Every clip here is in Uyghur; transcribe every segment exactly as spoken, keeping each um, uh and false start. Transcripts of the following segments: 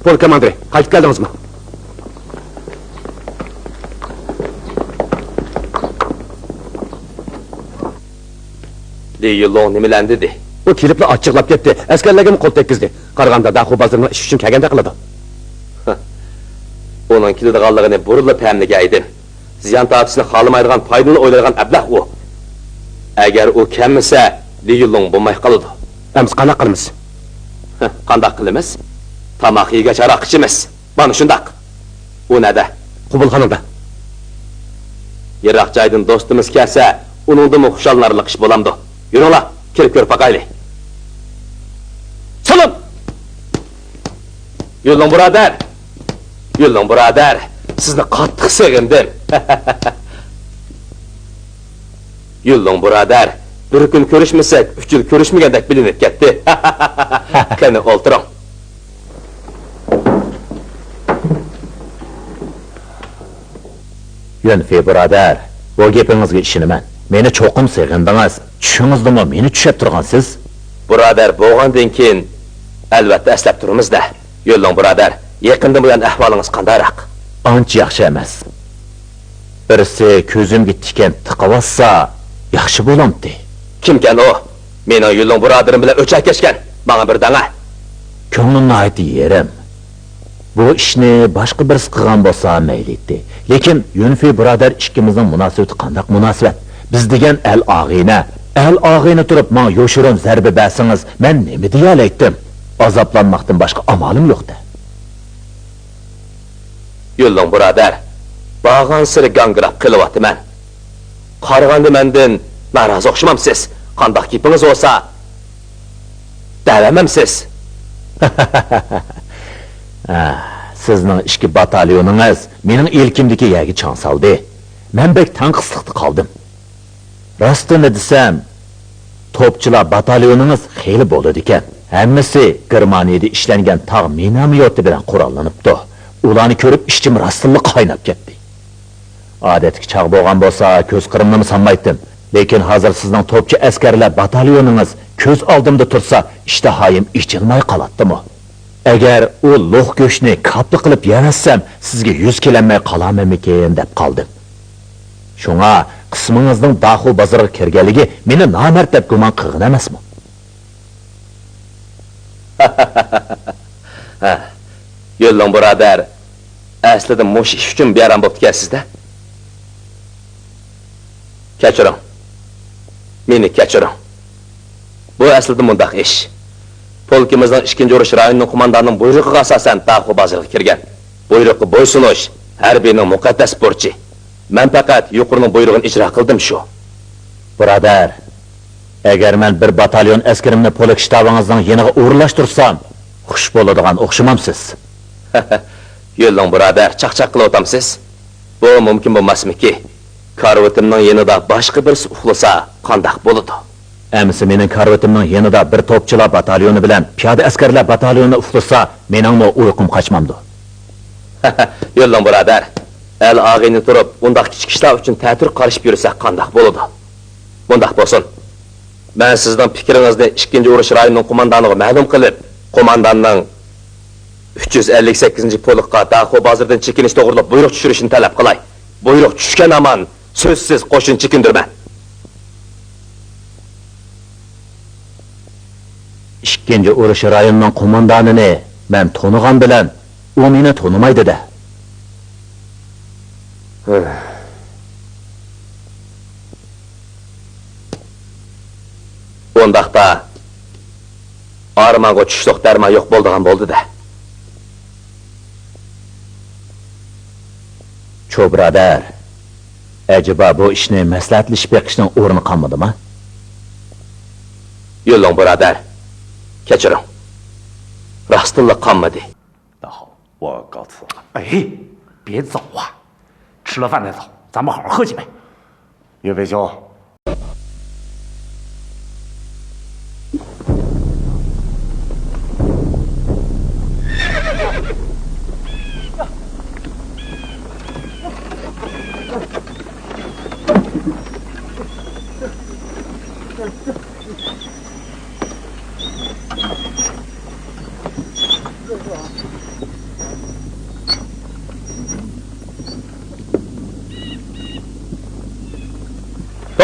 پولك كوماندىرى، قايتىپ كەلدىڭىزمۇ؟ لى يۈنلۇڭ نېمىلەرنى دېدى؟ ئۇ كېلىپلا ئاچچىقلاپ كەتتى، ئەسكەرلەرگىمۇ قول تەگكۈزدى. قارىغاندا داخۇ بازىرىنىڭ ئىش ئۈچۈن كەلگەندەك قىلىدۇ. ئۇنىڭ كېلىدىغانلىقىنى بۇرۇنلا پەملىگەن ئىدىم. زىيان تارتىشنى خالىمايدىغان، پايدىنىلا ئويلايدىغان ئەبلەخ ئۇ. ئەگەر ئۇ كەلمىسە، لى يۈنلۇڭ بولماي قالىدۇ. ئەمىسە قانداق قىلىمىز؟ قانداق قىلىمىز؟ تاماق يېگەچ ھاراق ئىچىمىز. مانا شۇنداق. ئۇ نەدە؟ قوبۇلخانىدا. يىراق جايدىن دوستىمىز كەلسە، ئۇنىڭدىنمۇ خۇشاللىنارلىق ئىش بولامدۇ؟ يۈرۈڭلار، كىرىپ كۆرۈپ باقايلى. سالام! يۈنلۇڭ بۇرادەر! يۈنلۇڭ بۇرادەر! سىزنى قاتتىق سېغىندىم. يۈنلۇڭ بۇرادەر، بىر كۈن كۆرۈشمىسەك، ئۈچ يىل كۆرۈشمىگەندەك بىلىنىپ كەتتى. قېنى، ئولتۇرۇڭ. يۈنفېي بۇرادەر، بۇ گېپىڭىزگە ئىشىنىمەن. مېنى چوقۇم سېغىندىڭىز. چۈشىڭىزدىمۇ مېنى چۈشەپ تۇرغانسىز. بۇرادەر بولغاندىن كېيىن، ئەلۋەتتە ئەسلەپ تۇرىمىز-دە. يۈنلۇڭ بۇرادەر، يېقىندىن بۇيان ئەھۋالىڭىز قانداقراق؟ ئانچە ياخشى ئەمەس. بىرسى كۆزۈمگە تىكەن تىقىۋاتسا، ياخشى بولامتى. كىمكەن ئۇ؟ مېنىڭ يۈنلۇڭ بۇرادىرىم بىلەن ئۆچەكلەشكەن. ماڭا بىر دەڭە. كۆڭلۈم ناھايىتى يېرىم. بۇ ئىشنى باشقا بىرسى قىلغان بولسا مەيلى ئىدى. لېكىن يۈنفېي بۇرادەر ئىككىمىزنىڭ مۇناسىۋىتى قانداق مۇناسىۋەت؟ بىز دېگەن ئەل ئاغىنە. ئەل ئاغىنە تۇرۇپ ماڭا يوشۇرۇن زەربە بەرسىڭىز، مەن نېمە دېيەلەيتتىم؟ ئازابلانماقتىن باشقا ئامالىم يوق-دە. يۈنلۇڭ بۇرادەر، بارغانسېرى گاڭگىراپ قېلىۋاتىمەن. قارىغاندا مەندىن نارازى ئوخشىمامسىز؟ قانداق گېپىڭىز بولسا، دەۋەرمەمسىز؟ ھە، سىزنىڭ ئىككى باتاليونىڭىز مېنىڭ ئىلكىمدىكى يەرگە چاڭ سالدى. مەن بەك تەڭقىسلىقتا قالدىم. راستىنى دېسەم، توپچىلار باتاليونىڭىز خېلى بولىدىكەن. ھەممىسى گېرمانىيەدە ئىشلەنگەن تاغ مىناميوتى بىلەن قوراللىنىپتۇ. ئۇلارنى كۆرۈپ ئىچىم راستتىنلا قايناپ كەتتى. ئادەتتىكى چاغ بولغان بولسا، كۆز قىرىمنىمۇ سالمايتتىم. لېكىن ھازىر سىزنىڭ توپچى ئەسكەرلەر باتاليونىڭىز كۆز ئالدىمدا تۇرسا، ئىشتىھايىم ئېچىلماي قالاتتىمۇ. ئەگەر ئۇ لوق گۆشنى كاپتا قىلىپ يەۋەتسەم، سىزگە يۈز كېلەلمەي قالارمەنمىكىن دەپ قالدىم. شۇڭا قىسمىڭىزنىڭ داخۇ بازىرىغا كىرگەنلىكى مېنى نامەرد دەپ گۇمان قىلغىنى ئەمەسمۇ؟ ھە، يۈنلۇڭ بۇرادەر، ئەسلىدە مۇشۇ ئىش ئۈچۈن بىئارام بوپتىكەنسىز-دە. كەچۈرۈڭ. مېنى كەچۈرۈڭ. بۇ ئەسلىدە مۇنداق ئىش. پولكىمىزنىڭ ئىككىنچى ئۇرۇش رايونىنىڭ قوماندانىنىڭ بۇيرۇقىغا ئاساسەن داخۇ بازىرىغا كىرگەن. بۇيرۇققا بويسۇنۇش ھەربىينىڭ مۇقەددەس بۇرچى. مەن پەقەت يۇقىرىنىڭ بۇيرۇغىنى ئىجرا قىلدىم شۇ. بۇرادەر، ئەگەر مەن بىر باتاليون ئەسكىرىمنى پولك شتابىڭىزنىڭ يېنىغا ئورۇنلاشتۇرسام، خۇش بولىدىغان ئوخشىمامسىز؟ يۈنلۇڭ بۇرادەر، چاقچاق قىلىۋاتامسىز؟ بۇ مۇمكىن بولماسمىكى؟ كارىۋىتىمنىڭ يېنىدا باشقا بىرسى ئۇخلىسا قانداق بولىدۇ؟ ئەمىسە مېنىڭ كارىۋىتىمنىڭ يېنىدا بىر توپچىلار باتاليونى بىلەن پىيادە ئەسكەرلەر باتاليونى ئۇخلىسا، مېنىڭمۇ ئۇيقۇم قاچمامدۇ؟ يۈنلۇڭ بۇرادەر، ئەل ئاغىنە تۇرۇپ، ئۇنداق كىچىك ئىشلار ئۈچۈن تەتۈر قارىشىپ يۈرسەك قانداق بولىدۇ؟ مۇنداق بولسۇن، مەن سىزنىڭ پىكرىڭىزنى ئىككىنچى ئۇرۇش رايونىنىڭ قوماندانىغا مەلۇم قىلىپ، قومانداننىڭ ئۈچ يۈز ئەللىك سەككىزىنچى پولكقا داخۇ بازىرىدىن چېكىنىش توغرىلىق بۇيرۇق چۈشۈرۈشىنى تەلەپ قىلاي. بۇيرۇق چۈشكەن ھامان سۆزسىز قوشۇن چېكىندۈرىمەن. ئىككىنچى ئۇرۇش رايونىنىڭ قوماندانىنى مەن تونۇغان بىلەن، ئۇ مېنى تونۇمايدۇ-دە. ئۇنداقتا، ئارمانغا چۈشلۈق دەرمان يوق بولىدىغان بولدى-دە. چو بۇرادەر، ئەجەبا بۇ ئىشنى مەسلىھەتلىشىپ بېقىشنىڭ ئورنى قالمىدىما؟ يۈنلۇڭ بۇرادەر، كەچۈرۈڭ. راستتىنلا قالمىدى. 那好，我告辞了。哎，别走啊，吃了饭再走，咱们好好喝几杯。岳飞兄，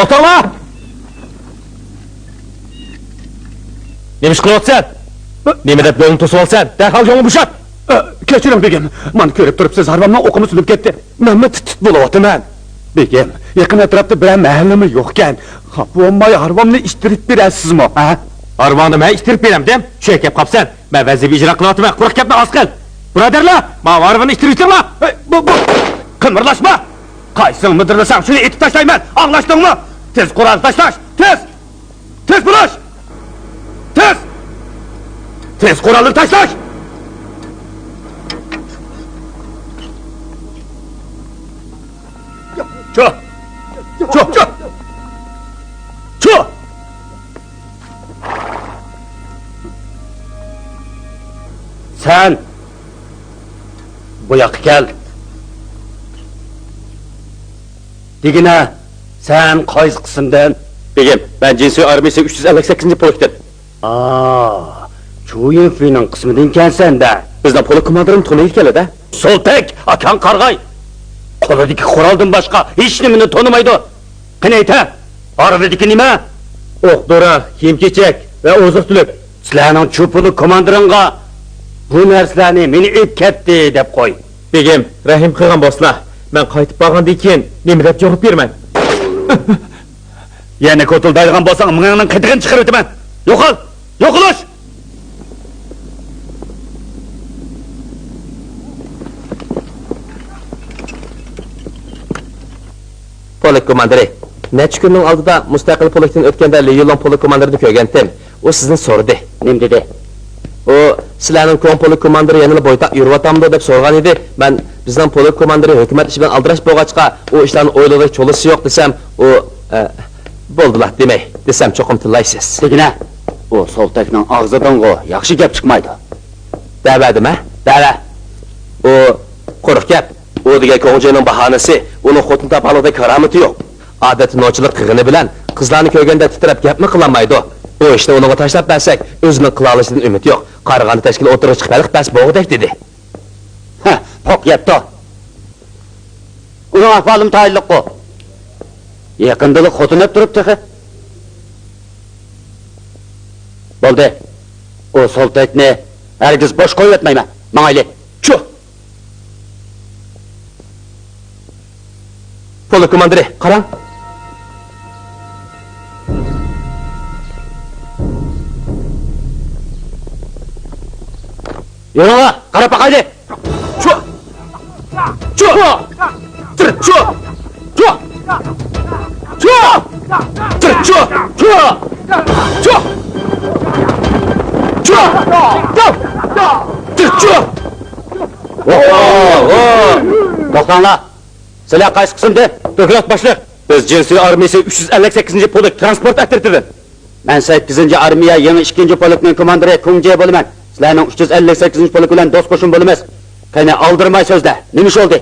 توختاڭلار! نېمە ئىش قىلىۋاتىسەن؟ نېمە دەپ يولنى توسۇۋالىسەن؟ دەرھال يولنى بوشات! ئە، كەچۈرۈڭ، بېگىم. مانا كۆرۈپ تۇرۇپسىز، ھارۋامنىڭ ئوقىمۇ سۇنۇپ كەتتى. مەنمۇ تىت-تىت بولۇۋاتىمەن. بېگىم، يېقىن ئەتراپتا بىرەر مەھەللىمۇ يوقكەن. خاپا بولماي ھارۋامنى ئىتتىرىپ بېرەرسىزمۇ، ھە؟ ھارۋاڭنى مەن ئىتتىرىپ بېرەمدىم؟ چۆكۈپ قاپسەن. مەن ۋەزىپە ئىجرا قىلىۋاتىمەن، قۇرۇق گەپنى ئاز قىل. بۇرادەرلەر، ماۋۇ ھارۋىنى ئىتتىرىۋېتىڭلار. ھەي، بۇ، بۇ، قىمىرلاشما! قايسىڭ مىدىرلىساڭ، شۇنى ئېتىپ تاشلايمەن، ئاڭلاشتىڭمۇ؟ تېز قورال تاشلاش، تېز! تېز بولۇش! تېز! تېز قورالنى تاشلاش! چۇ! چۇ! چۇ! چۇ! سەن بۇ ياققا كەل. دېگىنە، سەن قايسى قىسىمدىن؟ بېگىم، مەن جىنسۇي ئارمىيىسى ئۈچ يۈز ئەللىك سەككىزىنچى پولكتىن. ئا، چۇ يىنفېنىڭ قىسمىدىنكەنسەن-دە. بىزنىڭ پولك كوماندىرىمۇ تونۇيدىكەن-دە. سولتەك، ئاكاڭ قارىغاي. قولىدىكى قورالدىن باشقا ھېچنېمىنى تونۇمايدۇ. قېنى ئېيتە، ھارۋىدىكى نېمە؟ ئوق-دورا، كىيىم-كېچەك ۋە ئوزۇق-تۈلۈك. سىلەرنىڭ چۇ پولك كوماندىرىڭغا بۇ نەرسىلەرنى مېنى ئېلىپ كەتتى دەپ قوي. بېگىم، رەھىم قىلغان بولسىلا، مەن قايتىپ بارغاندىن كېيىن نېمە دەپ جاۋاب بېرىمەن؟ يەنە كوتۇلدايدىغان بولساڭ، مېڭەڭنىڭ قېتىغىنى چىقىرىۋېتىمەن. يوقال! يوقىلىش! پولك كوماندىرى، نەچچە كۈننىڭ ئالدىدا مۇستەقىل پولكتىن ئۆتكەندە لى يۇلۇڭ پولك كوماندىرىنى كۆرگەنتىم. ئۇ سىزنى سورىدى. نېمە دېدى؟ ئۇ، سىلەرنىڭ كوڭ پولك كوماندىرى يەنىلا بويتاق يۈرۈۋاتامدۇ دەپ سورىغانىدى. مەن، بىزنىڭ پولك كوماندىرى ھۆكۈمەت ئىشى بىلەن ئالدىراش بولغاچقا، ئۇ ئىشلارنى ئويلىغۇدەك چولىسى يوق دېسەم، ئۇ، ئە، بولدىلا، دېمەي دېسەم چوقۇم تىللايسىز. دېگىنە، ئۇ سولتەكنىڭ ئاغزىدىنغۇ ياخشى گەپ چىقمايدۇ. دەۋەردىم ھە؟ دەۋە. ئۇ قۇرۇق گەپ. ئۇ دېگەن كوڭجېنىڭ باھانىسى، ئۇنىڭ خوتۇن تاپالىغۇدەك كارامىتى يوق. ئادەتتە نوچىلىق قىلغىنى بىلەن قىزلارنى كۆرگەندە تىترەپ گەپمۇ قىلالمايدۇ. بۇ ئىشنى ئۇنىڭغا تاشلاپ بەرسەك، ئۆزىنىڭ قىلالىشىدىن ئۈمىد يوق. قارىغاندا تەشكىل ئوتتۇرىغا چىقىپ ھەل قىلىپ بەرسە بولغۇدەك، دېدى. ھە، پوق يەپتۇ. ئۇنىڭ ئەھۋالىمۇ تايىنلىققۇ. يېقىندىلا خوتۇن ئۆلۈپ تۇرۇپ تېخى. بولدى. ئۇ سولتەكنى ھەرگىز بوش قويۇۋەتمەيمەن. ماڭايلى. چۇ! پولك كوماندىرى، قاراڭ. يۈرۈڭلار، قاراپ باقايلى. چۇ! چۇ! تىر چۇ! چۇ! چۇ! تىر چۇ! چۇ! چۇ! چۇ! تىر چۇ! توختاڭلار! سىلەر قايسى قىسىمدىن؟ دوكلات باشلىق! بىز جىنسۇي ئارمىيىسى ئۈچ يۈز ئەللىك سەككىزىنچى پولك تىرانسپورت ئەترىتىدىن. مەن سەككىزىنچى ئارمىيە يېڭى ئىككىنچى پولكنىڭ كوماندىرى كۇڭ جې بولىمەن. سىلەرنىڭ ئۈچ يۈز ئەللىك سەككىزىنچى پولك بىلەن دوست قوشۇن بولىمىز. قېنى، ئالدىرىماي سۆزلە. نېمە ئىش بولدى؟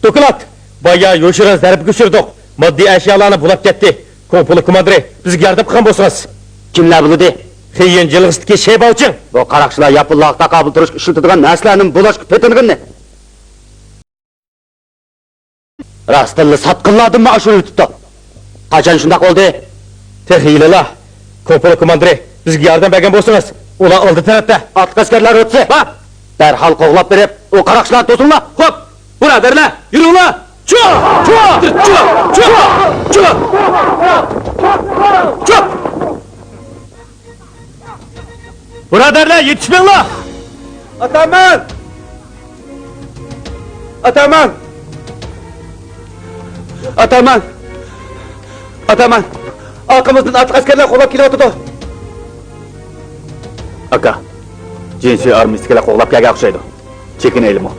دوكلات! بايا يوشۇرۇن زەربە كۆچۈردۇق. ماددىي ئەشيالارنى بۇلاپ كەتتى. كوڭ پولك كوماندىرى، بىزگە ياردەم قىلغان بولسىڭىز. كىملەر بۇلىدى؟ خېييىن جىلغىسىدىكى شې باۋچىڭ. بۇ قاراقچىلار ياپونلارغا تاقابىل تۇرۇشقا ئىشلىتىدىغان نەرسىلەرنىمۇ بۇلاشقا پېتىنغىنى؟ راستتىنلا ساتقىنلاردىنمۇ ئاشۇرۇۋېتىپتۇ. قاچان شۇنداق بولدى؟ تېخى ھېلىلا. كوڭ پولك كوماندىرى، بىزگە ياردەم بەرگەن بولسىڭىز، ئۇلار ئالدى تەرەپتە. ئارتقى ئەسكەرلەر روتىسى. بار. دەرھال قوغلاپ بېرىپ، ئۇ قاراقچىلارنى توسۇڭلار. خوپ، بۇرادەرلەر، يۈرۈڭلار! چۇ! چۇ! چۇ! چۇ! چۇ! بۇرادەرلەر، يېتىشمەڭلار! ئاتامان! ئاتامان! ئاتامان! ئاتامان! ئارقىمىزدىن ئارتۇق ئەسكەرلەر قوغلاپ كېلىۋاتىدۇ. ئاكا، جىنسۇي ئارمىيىسىدىكىلەر قوغلاپ كەلگەن ئوخشايدۇ. چېكىنەيلىمۇ؟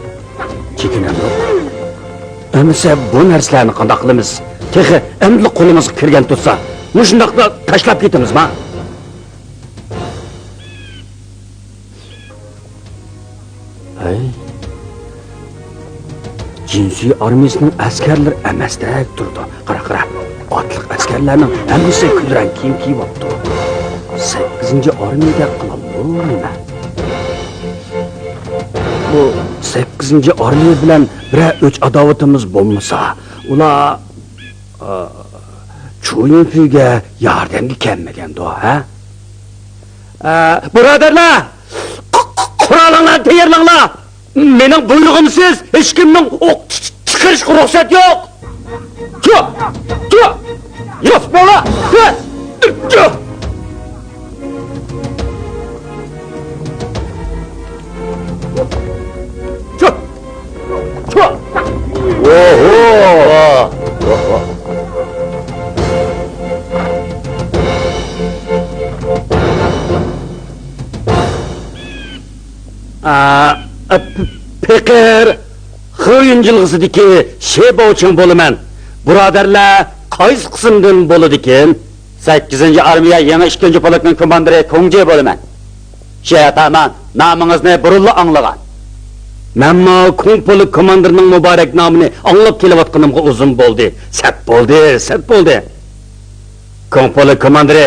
چېكىنەمدۇق. ئەمىسە بۇ نەرسىلەرنى قانداق قىلىمىز؟ تېخى ئەمدىلا قولىمىزغا كىرگەن تۇرسا، مۇشۇنداقلا تاشلاپ كېتىمىزما؟ ھەي. جىنسۇي ئارمىيىسىنىڭ ئەسكەرلىرى ئەمەستەك تۇرىدۇ. قارا، قارا. ئاتلىق ئەسكەرلەرنىڭ ھەممىسى كۈلرەڭ كىيىم كىيىۋاپتۇ. سەككىزىنچى ئارمىيە دەپ قالامدۇ نېمە؟ بۇ سەككىزىنچى ئارمىيە بىلەن بىرەر ئۆچ ئاداۋىتىمىز بولمىسا، ئۇلار ئا، چۇيۈنفۈگە ياردەمگە كەلمىگەندۇ، ھە؟ ئا، بۇرادەرلەر! قۇ-، قۇ-، قورالىڭلارنى تەييارلاڭلار! مېنىڭ بۇيرۇغۇمسىز ھېچكىمنىڭ ئوق چ-، چ-، چىقىرىشقا رۇخسەت يوق! چۇ! چۇ! يوسمالا! چۇ! چۇ! چۇ! چۇ! ئوھو! ئا، ئا، پ-، پېقىر خېيۈن جىلغىسىدىكى شې بوچىڭ بولىمەن. بۇرادەرلەر قايسى قىسىمدىن بولىدىكىن؟ سەككىزىنچى ئارمىيە يېڭى ئىككىنچى پولكنىڭ كوماندىرى كۇڭجى بولىمەن. شې ئاتامان، نامىڭىزنى بۇرۇنلا ئاڭلىغان. مەنمۇ كۇڭ پولك كوماندىرىنىڭ مۇبارەك نامىنى ئاڭلاپ كېلىۋاتقىنىمغا ئۇزۇن بولدى. سەت بولدى، سەت بولدى. كۇڭ پولك كوماندىرى،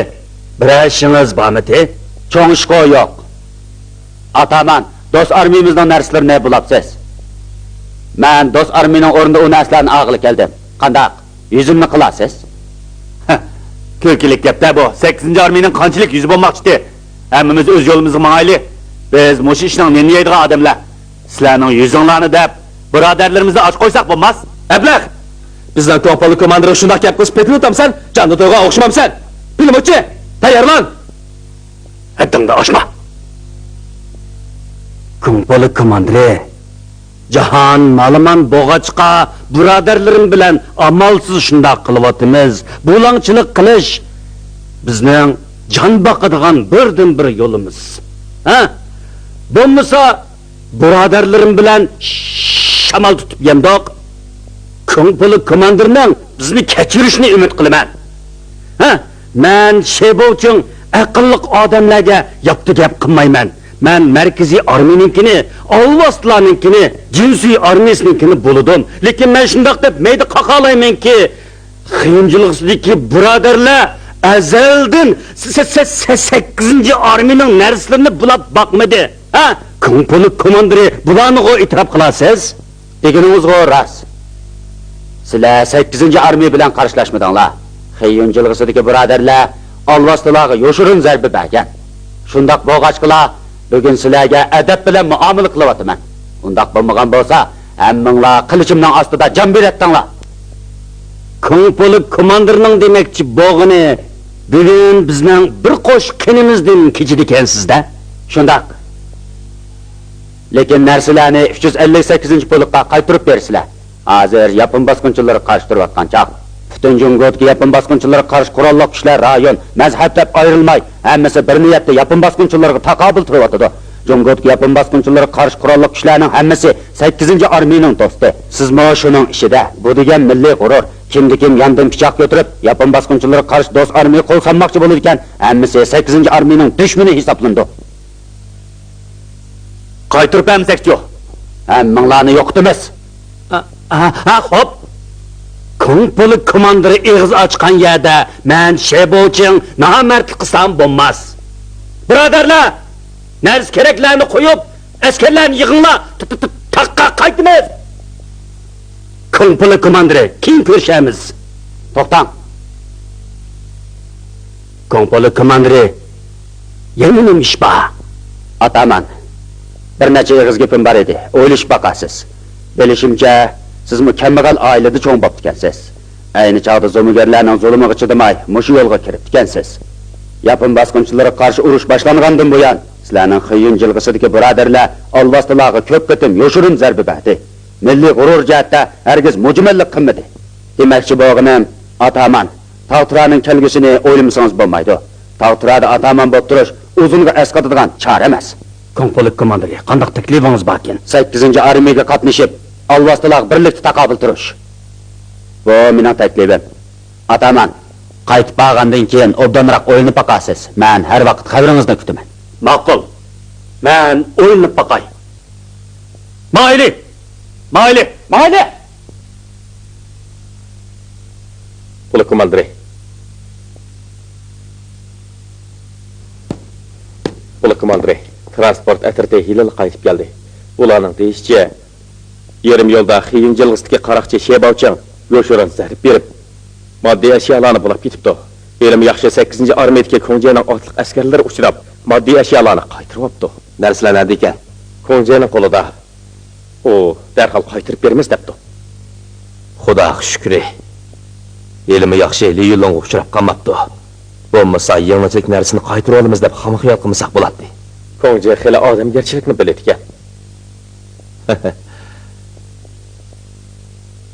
بىرەر ئىشىڭىز بارمىتى؟ چوڭ ئىشقۇ يوق. ئاتامان، دوست ئارمىيىمىزنىڭ نەرسىلىرىنى بۇلاپسىز. مەن دوست ئارمىيىنىڭ ئورنىدا ئۇ نەرسىلەرنى ئالغىلى كەلدىم. قانداق؟ يۈزۈمنى قىلارسىز؟ كۈلكىلىك گەپتە بۇ. سەككىزىنچى ئارمىيىنىڭ قانچىلىك يۈزى بولماقچىتى؟ ھەممىمىز ئۆز يولىمىزغا ماڭايلى. بىز مۇشۇ ئىشنىڭ نېنىنى يەيدىغان ئادەملەر؟ سىلەرنىڭ يۈزۈڭلارنى دەپ، بۇرادەرلىرىمىزنى ئاچ قويساق بولماس؟ ئەبلەخ! بىزنىڭ كۇڭ پولك كوماندىرىغا شۇنداق گەپ قىلسا پېتىنى تاپسەن، جاندا تويغان ئوخشىمامسەن؟ پىلىموچى، تەييارلان! ھەددىڭدىن ئاشما! كۇڭ پولك كوماندىرى، جاھان مالىمان بولغاچقا، بۇرادەرلىرىم بىلەن ئامالسىز شۇنداق قىلىۋاتىمىز. بۇلاڭچىلىق قىلىش بىزنىڭ جان باقىدىغان بىردىنبىر يولىمىز. ھە؟ بولمىسا، بۇرادەرلىرىم بىلەن شامال تۇتۇپ يەمدۇق. كۇڭ پولك كوماندىرنىڭ بىزنى كەچۈرۈشىنى ئۈمىد قىلىمەن. ھە، مەن شېبوچىڭ ئەقىللىق ئادەملەرگە ياپتا گەپ قىلمايمەن. مەن مەركىزىي ئارمىيىنىڭكىنى، ئالۋاستىلارنىڭكىنى، جىنسۇي ئارمىيىسىنىڭكىنى بولىدۇم. لېكىن مەن شۇنداق دەپ مەيدە قاقالايمەنكى، خېيۈن جىلغىسىدىكى بۇرادەرلەر ئەزەلدىن سە-، سە-، سە-، سەككىزىنچى ئارمىيىنىڭ نەرسىلىرىنى بۇلاپ باقمىدى. ھە؟ كۇڭ پولك كوماندىرى بۇلارنىغۇ ئېتىراپ قىلارسىز؟ دېگىنىڭىزغۇ راست. سىلەر سەككىزىنچى ئارمىيە بىلەن قارشىلاشمىدىڭلار. خېيۈن جىلغىسىدىكى بۇرادەرلەر ئالۋاستىلارغا يوشۇرۇن زەربە بەرگەن. شۇنداق بولغاچقىلا، بۈگۈن سىلەرگە ئەدەپ بىلەن مۇئامىلە قىلىۋاتىمەن. ئۇنداق بولمىغان بولسا، ھەممىڭلار قىلىچىمنىڭ ئاستىدا جان بېرەتتىڭلار. كۇڭ پولك كوماندىرنىڭ دېمەكچى بولغىنى، بۈگۈن بىزنىڭ بىر قوش قېنىمىزدىن كېچىدىكەنسىز-دە. شۇنداق. لېكىن نەرسىلەرنى ئۈچ يۈز ئەللىك سەككىزىنچى پولكقا قايتۇرۇپ بېرىسىلەر. ھازىر ياپون باسقۇنچىلىرىغا قارشى تۇرۇۋاتقان چاغ. پۈتۈن جۇڭگودىكى ياپون باسقۇنچىلىرىغا قارشى قوراللىق كۈچلەر رايون، مەزھەپ دەپ ئايرىلماي، ھەممىسى بىر نىيەتتە ياپون باسقۇنچىلىرىغا تاقابىل تۇرۇۋاتىدۇ. جۇڭگودىكى ياپون باسقۇنچىلىرىغا قارشى قوراللىق كۈچلەرنىڭ ھەممىسى سەككىزىنچى ئارمىيىنىڭ دوستى. سىزمۇ شۇنىڭ ئىچىدە. بۇ دېگەن مىللىي غۇرۇر. كىمدە كىم ياندىن پىچاق كۆتۈرۈپ، ياپون باسقۇنچىلىرىغا قارشى دوست ئارمىيە قول سالماقچى بولىدىكەن، ھەممىسى سەككىزىنچى ئارمىيىنىڭ دۈشمىنى ھېسابلىنىدۇ. قايتۇرۇپ بەرمىسەكچۇ؟ ھەممىڭلارنى يوقىتىمىز. ھە، ھە، ھە، خوپ. كۇڭ پولك كوماندىرى ئېغىز ئاچقان يەردە مەن شېبوچىڭ نامەردلىك قىلسام بولماس. بۇرادەرلەر، نەرسە كېرەكلەرنى قويۇپ، ئەسكەرلەرنى يىغىڭلار، تا-، تا-، تا-، تاغقا قايتىمىز. كۇڭ پولك كوماندىرى، كېيىن كۆرۈشەرمىز. توختاڭ. كۇڭ پولك كوماندىرى، يەنە نېمە ئىش بار؟ ئاتامان، بىر نەچچە ئېغىز گېپىم بار ئىدى، ئويلىشىپ باقارسىز. بىلىشىمچە، سىزمۇ كەمبەغەل ئائىلىدە چوڭ بوپتىكەنسىز. ئەينى چاغدا زومىگەرلەرنىڭ زۇلۇمىغا چىدىماي، مۇشۇ يولغا كىرىپتىكەنسىز. ياپون باسقۇنچىلىرىغا قارشى ئۇرۇش باشلانغاندىن بۇيان، سىلەرنىڭ خېيۈن جىلغىسىدىكى بۇرادەرلەر ئالۋاستىلارغا كۆپ قېتىم يوشۇرۇن زەربە بەردى. مىللىي غۇرۇر جەھەتتە ھەرگىز مۇجمەللىك قىلمىدى. دېمەكچى بولغىنىم، ئاتامان، تاغتۇرانىڭ كەلگۈسىنى ئويلىمىسىڭىز بولمايدۇ. تاغتۇرادا ئاتامان بولۇپ تۇرۇش ئۇزۇنغا ئەسقاتىدىغان چارە ئەمەس. كۇڭ پولك كوماندىرى، قانداق تەكلىپىڭىز باركىن؟ سەككىزىنچى ئارمىيەگە قاتنىشىپ، ئالۋاستىلارغا بىرلىكتە تاقابىل تۇرۇش. بۇ مېنىڭ تەكلىپىم. ئاتامان، قايتىپ بارغاندىن كېيىن ئوبدانراق ئويلىنىپ باقارسىز. مەن ھەر ۋاقىت خەۋىرىڭىزنى كۈتىمەن. ماقۇل. مەن ئويلىنىپ باقاي. ماڭايلى! ماڭايلى! ماڭايلى! پولك كوماندىرى. پولك كوماندىرى، تىرانسپورت ئەترىتى ھېلىلا قايتىپ كەلدى. ئۇلارنىڭ دېيىشىچە، يېرىم يولدا خېيۈن جىلغىسىدىكى قاراقچى شېباۋچىڭ يوشۇرۇن زەربە بېرىپ، ماددىي ئەشيالارنى بۇلاپ كېتىپتۇ. ئىلمى ياخشى سەككىزىنچى ئارمىيەدىكى كۇڭجيەنىڭ ئاتلىق ئەسكەرلىرى ئۇچراپ، ماددىي ئەشيالارنى قايتۇرۇۋاپتۇ. نەرسىلەر نەدە ئىكەن؟ كۇڭجيەنىڭ قولىدا. ئۇ دەرھال قايتۇرۇپ بېرىمىز دەپتۇ. خۇداغا شۈكرى، ھېلىمۇ ياخشى لى يۈنلۇڭغا ئۇچراپ قالماپتۇ. بولمىسا يېڭىچىلىك نەرسىنى قايتۇرۇۋالىمىز دەپ خاما خىيال قىلمىساق بولاتتى. كۇڭجى خېلى ئادەمگەرچىلىكنى بىلىدىكەن.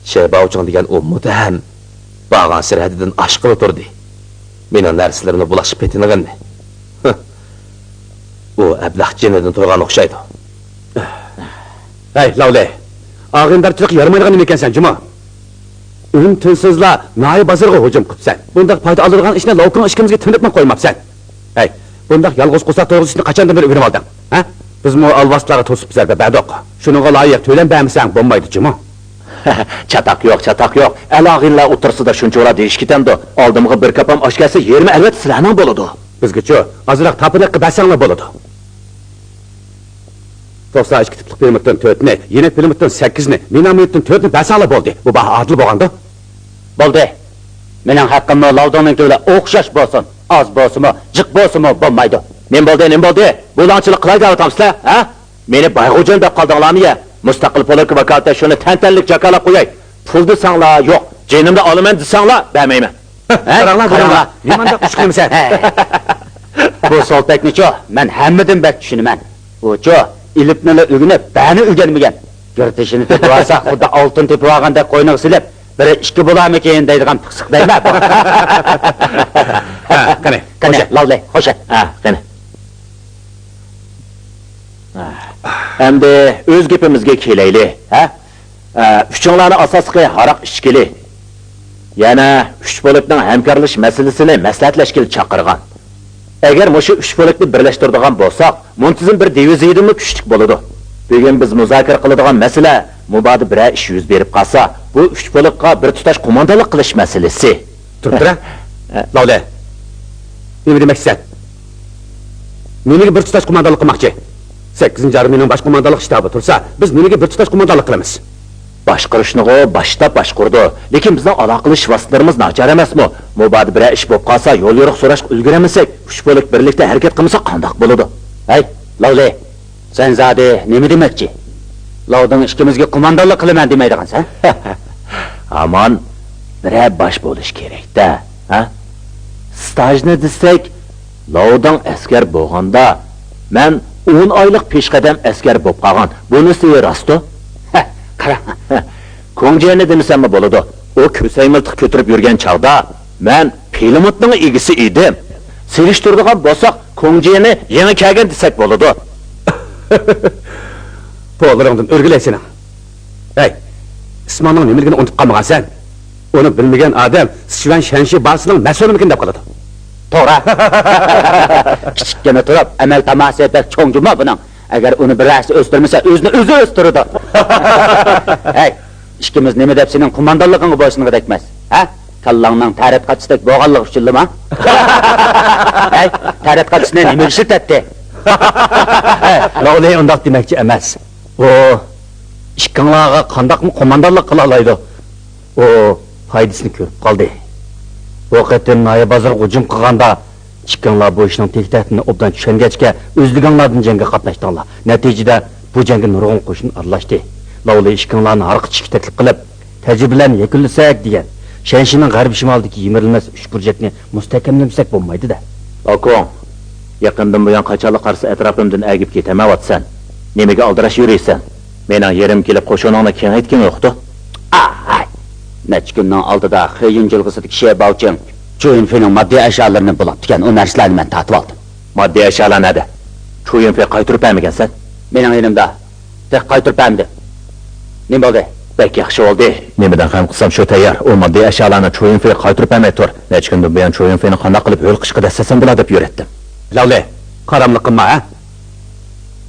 شەي باۋچىڭ دېگەن ئۇ مۇتتەھەم بارغانسېرى ھەددىدىن ئاشقىلى تۇردى. مېنىڭ نەرسىلىرىمنى بۇلاشقا پېتىنغىنى. ئۇ ئەبلەخ جېنىدىن تۇرغان ئوخشايدۇ. ھەي، لاۋلى، ئاغىنىدارچىلىققا يارىمايدىغان نېمە ئىكەنسەن جۇمۇ؟ ئۈن-تىنسىزلا ناھىيە بازىرىغا ھۇجۇم قىپسەن. بۇنداق پايدا ئالىدىغان ئىشنى لاۋكۇڭ ئىككىمىزگە تىنىتىپمۇ قويماپسەن. ھەي، بۇنداق يالغۇز قورساق تويغۇزۇشنى قاچاندىن بېرى ئۆگىنىۋالدىڭ؟ ھە؟ بىزمۇ ئالۋاستىلارغا توسۇپ زەربە بەردۇق. شۇنىڭغا لايىق تۆلەم بەرمىسەڭ بولمايدۇ جۇمۇ. چاتاق يوق، چاتاق يوق. ئەل-ئاغىنىلەر ئوتتۇرىسىدا شۇنچىۋالا دېيىش كېتەمدۇ؟ ئالدىمغا بىر كاپام ئاش كەلسە، يېرىمى ئەلۋەتتە سىلەرنىڭ بولىدۇ. بىزگىچۇ؟ ئازراق تاپىنىققا بەرسەڭلار بولىدۇ. توقسان ئىككى تىپلىق پىلىموتتىن تۆتنى، يېنىك پىلىموتتىن سەككىزنى، مىناميوتتىن تۆتنى بەرسەڭلار بولدى. بۇ باھا ئادىل بولغاندۇ؟ بولدى. مېنىڭ ھەققىممۇ لاۋدىڭنىڭكى بىلەن ئوخشاش بولسۇن. ئاز بولسىمۇ، جىق بولسىمۇ بولمايدۇ. نېمە بولدى، نېمە بولدى؟ بۇلاڭچىلىق قىلاي دەۋاتامسىلەر، ھە؟ مېنى بايغوجىن دەپ قالدىڭلارمۇ يا؟ مۇستەقىل پولك ۋاكالىتە شۇنى تەنتەنىلىك جاكارلاپ قوياي. پۇل دېسەڭلار يوق، جېنىمنى ئالىمەن دېسەڭلار بەرمەيمەن. ھە؟ قاراڭلار، قاراڭلار. نېمانداق ئۇچۇق نېمىسەن؟ بۇ سولپەكنىچۇ، مەن ھەممىدىن بەك چۈشىنىمەن. ئۇچۇ ئېلىپنىلا ئۆگىنىپ، بەنى ئۆگەنمىگەن. گىرتىشىنى تېپىۋالسا، خۇددى ئالتۇن تېپىۋالغاندەك قوينىغا سېلىپ، بىرى ئىككى بولارمىكىن دەيدىغان پىخسىق دەيمەن. ھە، قېنى، قېنى، خوش. لاۋلى، خوش. ھە، قېنى. ئەمدى ئۆز گېپىمىزگە كېلەيلى، ھە؟ ئە، ئۈچۈڭلارنى ئاساسلىقى ھاراق ئىچكىلى، يەنە ئۈچ بۆلەكنىڭ ھەمكارلىشىش مەسىلىسىنى مەسلىھەتلەشكىلى چاقىرغان. ئەگەر مۇشۇ ئۈچ بۆلەكنى بىرلەشتۈرىدىغان بولساق، مۇنتىزىم بىر دىۋىزىيىدىنمۇ كۈچلۈك بولىدۇ. بۈگۈن بىز مۇزاكىرە قىلىدىغان مەسىلە، مۇبادا بىرەر ئىش يۈز بېرىپ قالسا، بۇ ئۈچ بۆلەكقە بىر تۇتاش قوماندانلىق قىلىش مەسىلىسى. تۇرۇپ تۇرە. لاۋلى، نېمە دېمەكچىسەن؟ نېمىگە بىر تۇتاش قوماندانلىق قىلماقچى؟ سەككىزىنچى ئارمىيەنىڭ باش قوماندانلىق شتابى تۇرسا، بىز نېمىگە بىر تۇتاش قوماندانلىق قىلىمىز؟ باشقۇرۇشنىغۇ باش شتاب باشقۇرىدۇ، لېكىن بىزنىڭ ئالاقىلىشىش ۋاسىتىلىرىمىز ناچار ئەمەسمۇ؟ مۇبادا بىرەر ئىش بولۇپ قالسا، يول يورۇق سوراشقا ئۈلگۈرەلمىسەك، ئۈچ بۆلەك بىرلىكتە ھەرىكەت قىلمىسا قانداق بولىدۇ؟ ھەي، لاۋلى، سەن زادى نېمە دېمەكچى؟ لاۋدىڭ ئىككىمىزگە قوماندانلىق قىلىمەن دېمەيدىغانسەن؟ ھامان بىرەر باش بولۇش كېرەك-دە، ھە؟ ستاژنى دېسەك، لاۋدىڭ ئەسكەر بولغاندا، مەن ئون ئايلىق پېشقەدەم ئەسكەر بولۇپ قالغان. بۇنىسى راستتۇ؟ ھە، قاراڭ. كوڭجيەننى دېمىسەممۇ بولىدۇ. ئۇ كۆسەي مىلتىق كۆتۈرۈپ يۈرگەن چاغدا، مەن پىلىموتنىڭ ئىگىسى ئىدىم. سېلىشتۇرىدىغان بولساق، كوڭجيەننى يېڭى كەلگەن دېسەك بولىدۇ. پولىرىڭدىن ئۆرگىلەي سېنىڭ. ھەي، ئىسمىڭنىڭ نېمىلىكىنى ئۇنتۇپ قالمىغانسەن؟ ئۇنى بىلمىگەن ئادەم سىچۈەن شەنشى بارىسىنىڭ مەسئۇلىمىكىن دەپ قالىدۇ. توغرا. كىچىككىنە تۇرۇپ ئەمەل تاماسى بەك چوڭ جۇما بۇنىڭ. ئەگەر ئۇنى بىرەرسى ئۆستۈرمىسە، ئۆزىنى ئۆزى ئۆستۈرىدۇ. ھەي، ئىككىمىز نېمە دەپ سېنىڭ قوماندانلىقىڭغا بويسۇنغۇدەكمىز، ھە؟ كاللاڭنىڭ تەرەت قاچىسىدەك بولغانلىقى ئۈچۈنلىما؟ ھەي، تەرەت قاچىسىنى نېمىگە ئىشلىتەتتى؟ لاۋلى ئۇنداق دېمەكچى ئەمەس. ئۇ ئىككىڭلارغا قانداقمۇ قوماندانلىق قىلالايدۇ؟ ئۇ پايدىسىنى كۆرۈپ قالدى. بۇ قېتىم ناھىيە بازىرىغا ھۇجۇم قىلغاندا، ئىككىڭلار بۇ ئىشنىڭ تېگى تەكتىنى ئوبدان چۈشەنگەچكە، ئۆزلۈكۈڭلاردىن جەڭگە قاتناشتىڭلار. نەتىجىدە، بۇ جەڭگە نۇرغۇن قوشۇن ئارىلاشتى. لاۋلى ئىككىڭلارنى ھارىققا چۈشۈشكە تەكلىپ قىلىپ، تەجرىبىلەرنى يەكۈنلىسەك دېگەن. شەنشىنىڭ غەربىي شىمالىدىكى يىمىرىلمەس ئۈچ بۇرجەكنى مۇستەھكەملىمىسەك بولمايدۇ-دە. ئاكۇڭ، يېقىندىن بۇيان قاچانلا قارىسا ئەتراپىمدىن ئەگىپ كېتەلمەيۋاتىسەن. نېمىگە ئالدىراش يۈرىسەن؟ مېنىڭ يېرىم كېلىپ قوشۇنۇڭنى كېڭەيتكىنى يوقتۇ؟ ئاھ! نەچچە كۈننىڭ ئالدىدا خېيۈن جىلغىسىدىكى شې باۋچىڭ چۇيىنفېنىڭ ماددىي ئەشيالىرىنى بۇلاپتىكەن، ئۇ نەرسىلەرنى مەن تارتىۋالدىم. ماددىي ئەشيالار نەدە؟ چۇيىنفې قايتۇرۇپ بەرمىگەنسەن؟ مېنىڭ يېنىمدا. تېخى قايتۇرۇپ بەرمىدى. نېمە بولدى؟ بەك ياخشى بولدى. نېمىدىن غەم قىلسام شۇ تەييار. ئۇ ماددىي ئەشيالارنى چۇيىنفېغا قايتۇرۇپ بەرمەي تۇر. نەچچە كۈندىن بۇيان چۇيىنفېنى قانداق قىلىپ ھۆل قىلىشقا دەسسەتسەم بولا دەپ يۈرەتتىم. لاۋلى، قاراملىق قىلما، ھە؟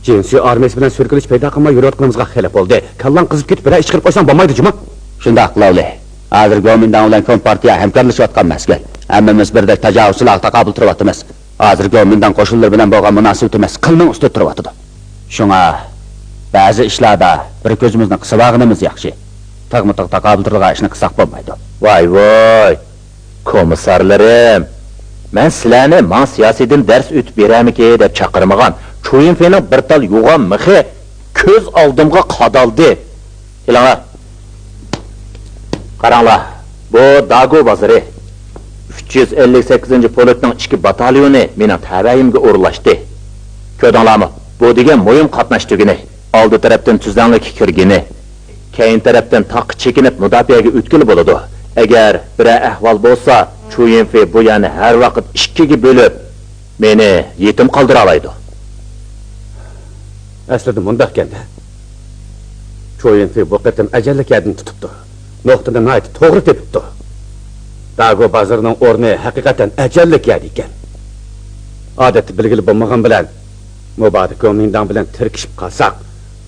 جىنسۇ ئارمىيەسى بىلەن سۈركىلىش پەيدا قىلماي يۈرۈۋاتقىنىمىزغا خېلى بولدى. كاللاڭ قىزىپ كېتىپ بىرەر ئىش قىلىپ قويساڭ بولمايدۇ جۇمۇ. شۇنداق، لاۋلى. ھازىر گومىنداڭ بىلەن كومپارتىيە ھەمكارلىشىۋاتقان مەزگىل. ھەممىمىز بىردەك تاجاۋۇزچىلارغا تاقابىل تۇرۇۋاتىمىز. ھازىر گومىنداڭ قوشۇنلىرى بىلەن بولغان مۇناسىۋىتىمىز قىلنىڭ ئۈستىدە تۇرۇۋاتىدۇ. شۇڭا بەزى ئىشلاردا بىر كۆزىمىزنى قىسىۋالغىنىمىز ياخشى. تىغمۇ تىغ تاقابىل تۇرىدىغان ئىشنى قىلساق بولمايدۇ. ۋاي ۋاي! كومىسسارلىرىم، مەن سىلەرنى ماڭا سىياسىيدىن دەرس ئۆتۈپ بېرەرمىكى دەپ چاقىرمىغان. چۇيىنفېنىڭ بىر تال يوغان مىخى كۆز ئالدىمغا قادالدى. كېلىڭلار. قاراڭلار، بۇ داگو بازىرى. ئۈچ يۈز ئەللىك سەككىزىنچى پولكنىڭ ئىككى باتاليونى مېنىڭ تەۋەيىمگە ئورۇنلاشتى. كۆردۈڭلارمۇ؟ بۇ دېگەن مۇھىم قاتناش تۈگۈنى. ئالدى تەرەپتىن تۈزلەڭلىككە كىرگىنى، كەينى تەرەپتىن تاغقا چېكىنىپ مۇداپىئەگە ئۆتكىلى بولىدۇ. ئەگەر بىرەر ئەھۋال بولسا، چۇيىنفې بۇ يەرنى ھەر ۋاقىت ئىككىگە بۆلۈپ، مېنى يېتىم قالدۇرالايدۇ. ئەسلىدە مۇنداقكەن-دە. چۇيىنفې بۇ قېتىم ئەجەللىك يەردىن تۇتۇپتۇ. نۇقتىنى ناھايىتى توغرا تېپىپتۇ. داگو بازىرىنىڭ ئورنى ھەقىقەتەن ئەجەللىك يەردە ئىكەن. ئادەتتە بىلگىلى بولمىغان بىلەن، مۇبادا گومىنداڭ بىلەن تىركىشىپ قالساق،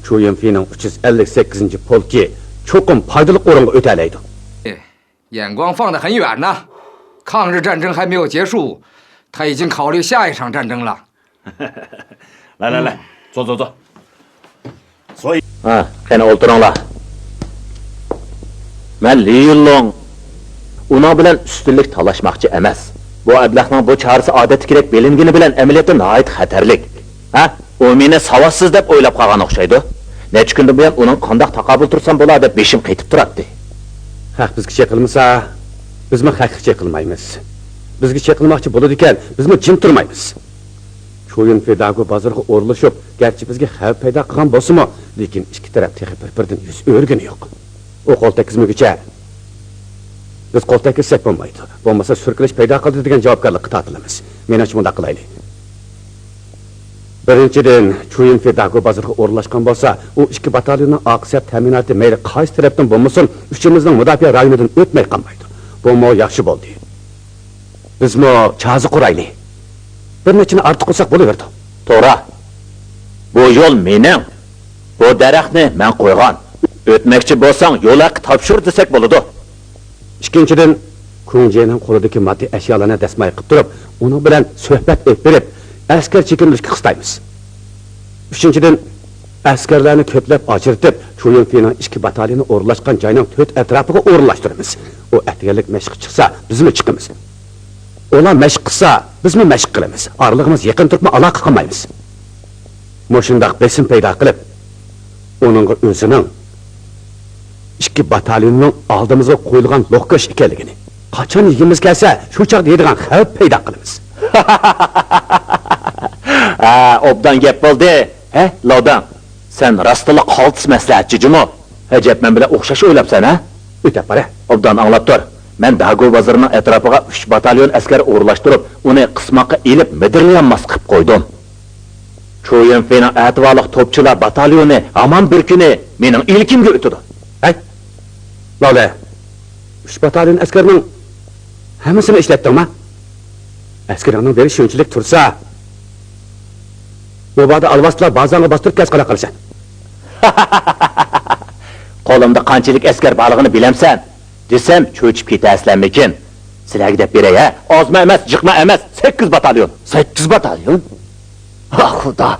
چۇيىنفېنىڭ ئۈچ يۈز ئەللىك سەككىزىنچى پولكى چوقۇم پايدىلىق ئورۇنغا ئۆتەلەيدۇ. 眼光放得很远呢，抗日战争还没有结束，他已经考虑下一场战争了。来来来，坐坐坐。所以 ھە، قېنى ئولتۇرۇڭلار. مەن لى يۈنلۇڭ. ئۇنىڭ بىلەن ئۈستۈنلۈك تالاشماقچى ئەمەس. بۇ ئەبلەخنىڭ بۇ چارىسى ئادەتتىكىدەك بىلىنگىنى بىلەن ئەمەلىيەتتە ناھايىتى خەتەرلىك. ھە؟ ئۇ مېنى ساۋاتسىز دەپ ئويلاپ قالغان ئوخشايدۇ. نەچچە كۈندىن بۇيان ئۇنىڭغا قانداق تاقابىل تۇرسام بولا دەپ بېشىم قېتىپ تۇراتتى. خەق بىزگە چېقىلمىسا، بىزمۇ خەققە چېقىلمايمىز. بىزگە چېقىلماقچى بولىدىكەن، بىزمۇ جىم تۇرمايمىز. چۇيىنفې داگو بازىرىغا ئورۇنلىشىپ، گەرچە بىزگە خەۋپ پەيدا قىلغان بولسىمۇ، لېكىن ئىككى تەرەپ تېخى بىر-بىرىدىن يۈز ئۆرۈگىنى يوق. ئۇ قول تەگكۈزمىگۈچە، بىز قول تەگكۈزسەك بولمايدۇ. بولمىسا سۈركىلىش پەيدا قىلىدۇ دېگەن جاۋابكارلىققا تارتىلىمىز. مېنىڭچە مۇنداق قىلايلى. بىرىنچىدىن، چۇيىنفې داگو بازىرىغا ئورۇنلاشقان بولسا، ئۇ ئىككى باتاليوننىڭ ئارقا سەپ تەمىناتى مەيلى قايسى تەرەپتىن بولمىسۇن، ئۈچىمىزنىڭ مۇداپىئە رايونىدىن ئۆتمەي قالمايدۇ. بۇمۇ ياخشى بولدى. بىزمۇ چازا قۇرايلى. بىر نەچچىنى ئارتۇق قىلساق بولۇۋېرىدۇ. توغرا. بۇ يول مېنىڭ. بۇ دەرەخنى مەن قويغان. ئۆتمەكچى بولساڭ يول ھەققى تاپشۇر دېسەك بولىدۇ. ئىككىنچىدىن، كۇڭجېنىڭ قولىدىكى ماددىي ئەشيالارنى دەسمايە قىلىپ تۇرۇپ، ئۇنىڭ بىلەن سۆھبەت ئېلىپ بېرىپ، ئەسكەر چېكىندۈرۈشكە قىستايمىز. ئۈچىنچىدىن، ئەسكەرلەرنى كۆپلەپ ئاجرىتىپ، چۇيىنفېنىڭ ئىككى باتاليونى ئورۇنلاشقان جاينىڭ تۆت ئەتراپىغا ئورۇنلاشتۇرىمىز. ئۇ ئەتىگەنلىك مەشىققە چىقسا، بىزمۇ چىقىمىز. ئۇلار مەشىق قىلسا، بىزمۇ مەشىق قىلىمىز. ئارىلىقىمىز يېقىن تۇرۇپمۇ ئالاقە قىلمايمىز. مۇشۇنداق بېسىم پەيدا قىلىپ، ئۇنىڭغا ئۆزىنىڭ ئىككى باتاليوننىڭ ئالدىمىزغا قويۇلغان لوقكاش ئىكەنلىكىنى، قاچان يېگۈمىز كەلسە، شۇ چاغدا يەيدىغان خەۋپ پەيدا قىلىمىز. ھە، ئوبدان گەپ بولدى. ھە، لوداڭ، سەن راستلا قالتىس مەسلىھەتچى جۇمۇ. ئەجەب، مەن بىلەن ئوخشاش ئويلاپسەن، ھە؟ ئۆتەپ بار، ھە؟ ئوبدان ئاڭلاپ تۇر. مەن داگو بازىرىنىڭ ئەتراپىغا ئۈچ باتاليون ئەسكەر ئورۇنلاشتۇرۇپ، ئۇنى قىسماققا ئېلىپ مىدىرلىيالماس قىلىپ قويدۇم. چۇيىنفېنىڭ ئەتىۋارلىق توپچىلار باتاليونى ھامان بىر كۈنى مېنىڭ ئىلكىمگە ئۆتىدۇ. ھەي، لالە، ئۈچ باتاليون ئەسكەرنىڭ ھەممىسىنى ئىشلەتتىڭما؟ ئەسكىرىڭنىڭ بىرى شۇنچىلىك تۇرسا، مۇبادا ئالۋاستىلار بازاڭغا باستۇرۇپ كەلسە قانداق قىلىسەن؟ قولۇمدا قانچىلىك ئەسكەر بارلىقىنى بىلەمسەن؟ دېسەم، چۆچۈپ كېتەرسىلەرمىكىن؟ سىلەرگە دەپ بېرەي، ھە؟ ئازمۇ ئەمەس، جىقمۇ ئەمەس، سەككىز باتاليون. سەككىز باتاليون؟ ھا، خۇدا!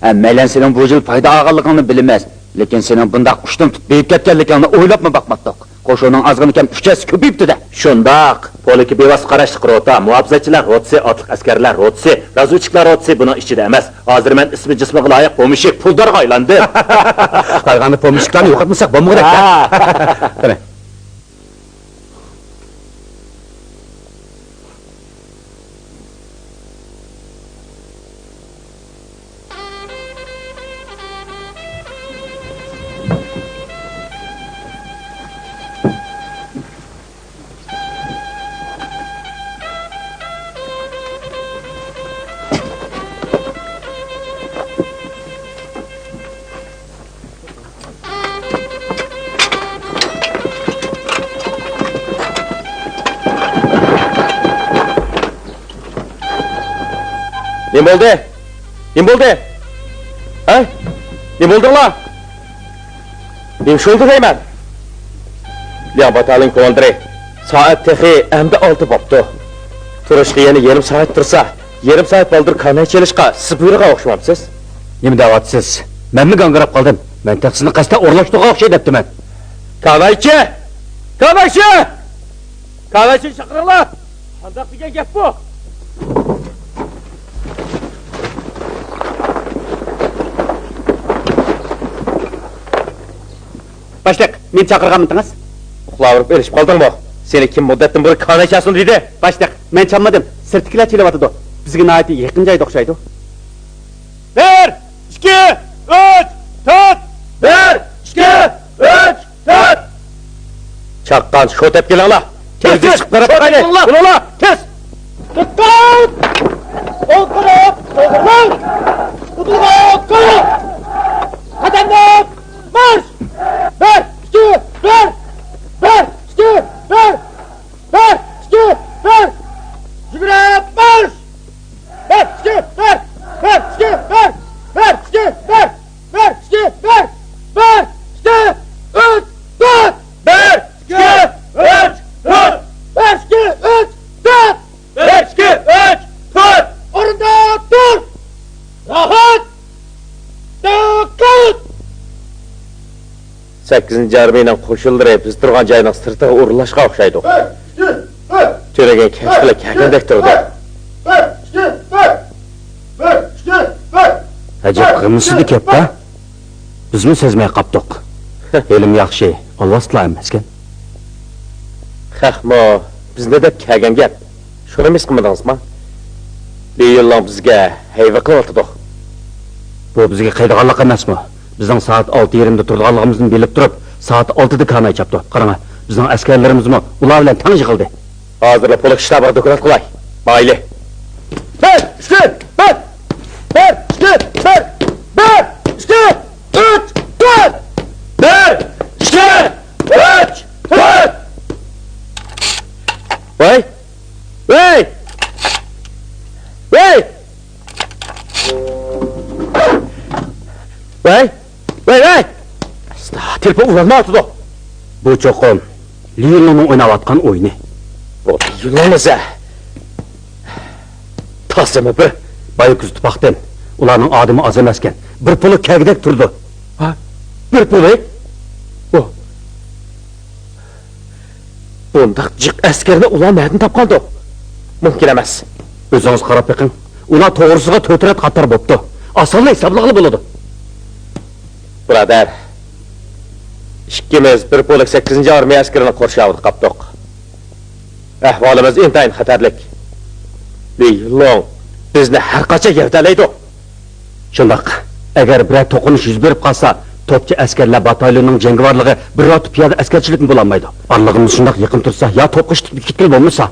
ھە، مەيلەن سېنىڭ بۇ يىل پايدا ئالغانلىقىڭنى بىلىمىز، لېكىن سېنىڭ بۇنداق ئۇشتۇم تۇتۇپ بېيىپ كەتكەنلىكىڭنى ئويلاپمۇ باقماتتۇق. قوشۇنۇڭ ئازغىنىكەن ئۈچ ھەسسە كۆپىيىپتۇ-دە. شۇنداق. پولككە بىۋاسىتە قاراشلىق روتا، مۇھاپىزەتچىلەر روتىسى، ئاتلىق ئەسكەرلەر روتىسى، رازۋېدچىكلار روتىسى بۇنىڭ ئىچىدە ئەمەس. ھازىر مەن ئىسمى جىسمىغا لايىق پومېشچىك، پۇلدارغا ئايلاندىم. قالغاندا پومېشچىكلارنى يوقاتمىساق بولمىغۇدەك-دە. ھە. قېنى. نېمە بولدى؟ نېمە بولدى؟ ھە؟ نېمە بولدۇڭلار؟ نېمە ئىش بولدى دەيمەن؟ لياڭ باتاليون كوماندىرى، سائەت تېخى ئەمدى ئالتە بوپتۇ. تۇرۇشقا يەنە يېرىم سائەت تۇرسا، يېرىم سائەت بالدۇر كاناي چېلىشقا سىز بۇيرۇغان ئوخشىمامسىز؟ نېمە دەۋاتىسىز؟ مەنمۇ گاڭگىراپ قالدىم. مەن تېخى سىزنى قەستەن ئورۇنلاشتۇرغان ئوخشاي دەپتىمەن. كانايچى! كانايچى! كانايچىنى چاقىرىڭلار! قانداق دېگەن گەپ بۇ؟ باشلىق، مېنى چاقىرغانمىدىڭىز؟ ئۇخلاۋېرىپ ئېلىشىپ قالدىڭمۇ؟ سېنى كىم مۇددەتتىن بۇرۇن كاناي چالسۇن دېدى؟ باشلىق، مەن چالمىدىم. سىرتتىكىلەر چېلىۋاتىدۇ. بىزگە ناھايىتى يېقىن جايدا ئوخشايدۇ. بىر، ئىككى، ئۈچ، تۆت! بىر، ئىككى، ئۈچ، تۆت! چاققان شوتەپ كېلىڭلار! تېز، تېز، تېز، شوتەپ كېلىڭلار! بولۇڭلار! تېز! دىققەت! ئولتۇرۇپ، توغرىلاڭ! ئۇدۇلغا قاراڭ! قەدەملەپ مارش! بىر، ئىككى، بىر! بىر، ئىككى، بىر! بىر، ئىككى، بىر! يۈگۈرۈپ مارش! بىر، ئىككى، بىر! بىر، ئىككى، بىر! بىر، ئىككى، بىر! بىر، ئىككى، بىر! بىر، ئىككى، ئۈچ، تۆت! بىر، ئىككى، ئۈچ، تۆت! بىر، ئىككى، ئۈچ، تۆت! بىر، ئىككى، ئۈچ، تۆت! ئورنىدا تۇر! راھەت! دىققەت! سەككىزىنچى ئارمىيەنىڭ قوشۇنلىرى بىز تۇرغان جاينىڭ سىرتىغا ئورۇنلاشقان ئوخشايدۇ. تۈنۈگۈن كەچ خېلى كەلگەندەك تۇرىدۇ. ئەجەب غىمىسىدە گەپ-دە. بىزمۇ سەزمەي قاپتۇق. ھېلىمۇ ياخشى، ئالۋاستىلار ئەمەسكەن. خەقمۇ بىزنى دەپ كەلگەن گەپ. شۇنىمۇ ھېس قىلمىدىڭىزما؟ لى يۈنلۇڭ بىزگە ھەيۋە قىلىۋاتىدۇ. بۇ بىزگە قىيىدىغانلىق ئەمەسمۇ؟ بىزنىڭ سائەت ئالتە يېرىمدا تۇرىدىغانلىقىمىزنى بىلىپ تۇرۇپ، سائەت ئالتىدا كاناي چاپتۇ. قاراڭا، بىزنىڭ ئەسكەرلىرىمىزمۇ ئۇلار بىلەن تەڭ يىغىلدى. ھازىرلا پولك شتابىغا دوكلات قىلاي. مايلى. بىر، ئىككى، بىر! بىر، ئىككى، بىر! بىر، ئىككى، ئۈچ، تۆت! بىر، ئىككى، ئۈچ، تۆت! ۋاي! ۋەي! ۋەي! ۋەي! ۋەي! ۋەي! ئاستا، تېلېفون ئۇلانمايۋاتىدۇ. بۇ چوقۇم لى يۈنلۇڭنىڭ ئويناۋاتقان ئويۇنى. بۇ لى يۈنلۇڭ دېسە، تاسىمۇ بىر. بايا كۆزىتىپ باقتىم. ئۇلارنىڭ ئادىمى ئاز ئەمەسكەن. بىر پولك كەلگۈدەك تۇرىدۇ. ھە؟ بىر پولك؟ بۇ بۇنداق جىق ئەسكەرنى ئۇلار نەدىن تاپقاندۇ؟ مۇمكىن ئەمەس. ئۆزىڭىز قاراپ بېقىڭ. ئۇلار توغرىسىغا تۆت رەت قاتار بوپتۇ. ئاسانلا ھېسابلىغىلى بولىدۇ. بۇرادەر، ئىككىمىز بىر پولك سەككىزىنچى ئارمىيە ئەسكىرىنىڭ قورشاۋىدا قاپتۇق. ئەھۋالىمىز ئىنتايىن خەتەرلىك. لى يۈنلۇڭ بىزنى ھەر قاچان يەۋدەلەيدۇ. شۇنداق. ئەگەر بىرەر توقۇنۇش يۈز بېرىپ قالسا، توپچى ئەسكەرلەر باتاليونىنىڭ جەڭگىۋارلىقى بىر روتا پىيادە ئەسكەرچىلىكمۇ بولالمايدۇ. ئارىلىقىمىز شۇنداق يېقىن تۇرسا، يا توپقا ئىشتىپ كەتكىلى بولمىسا.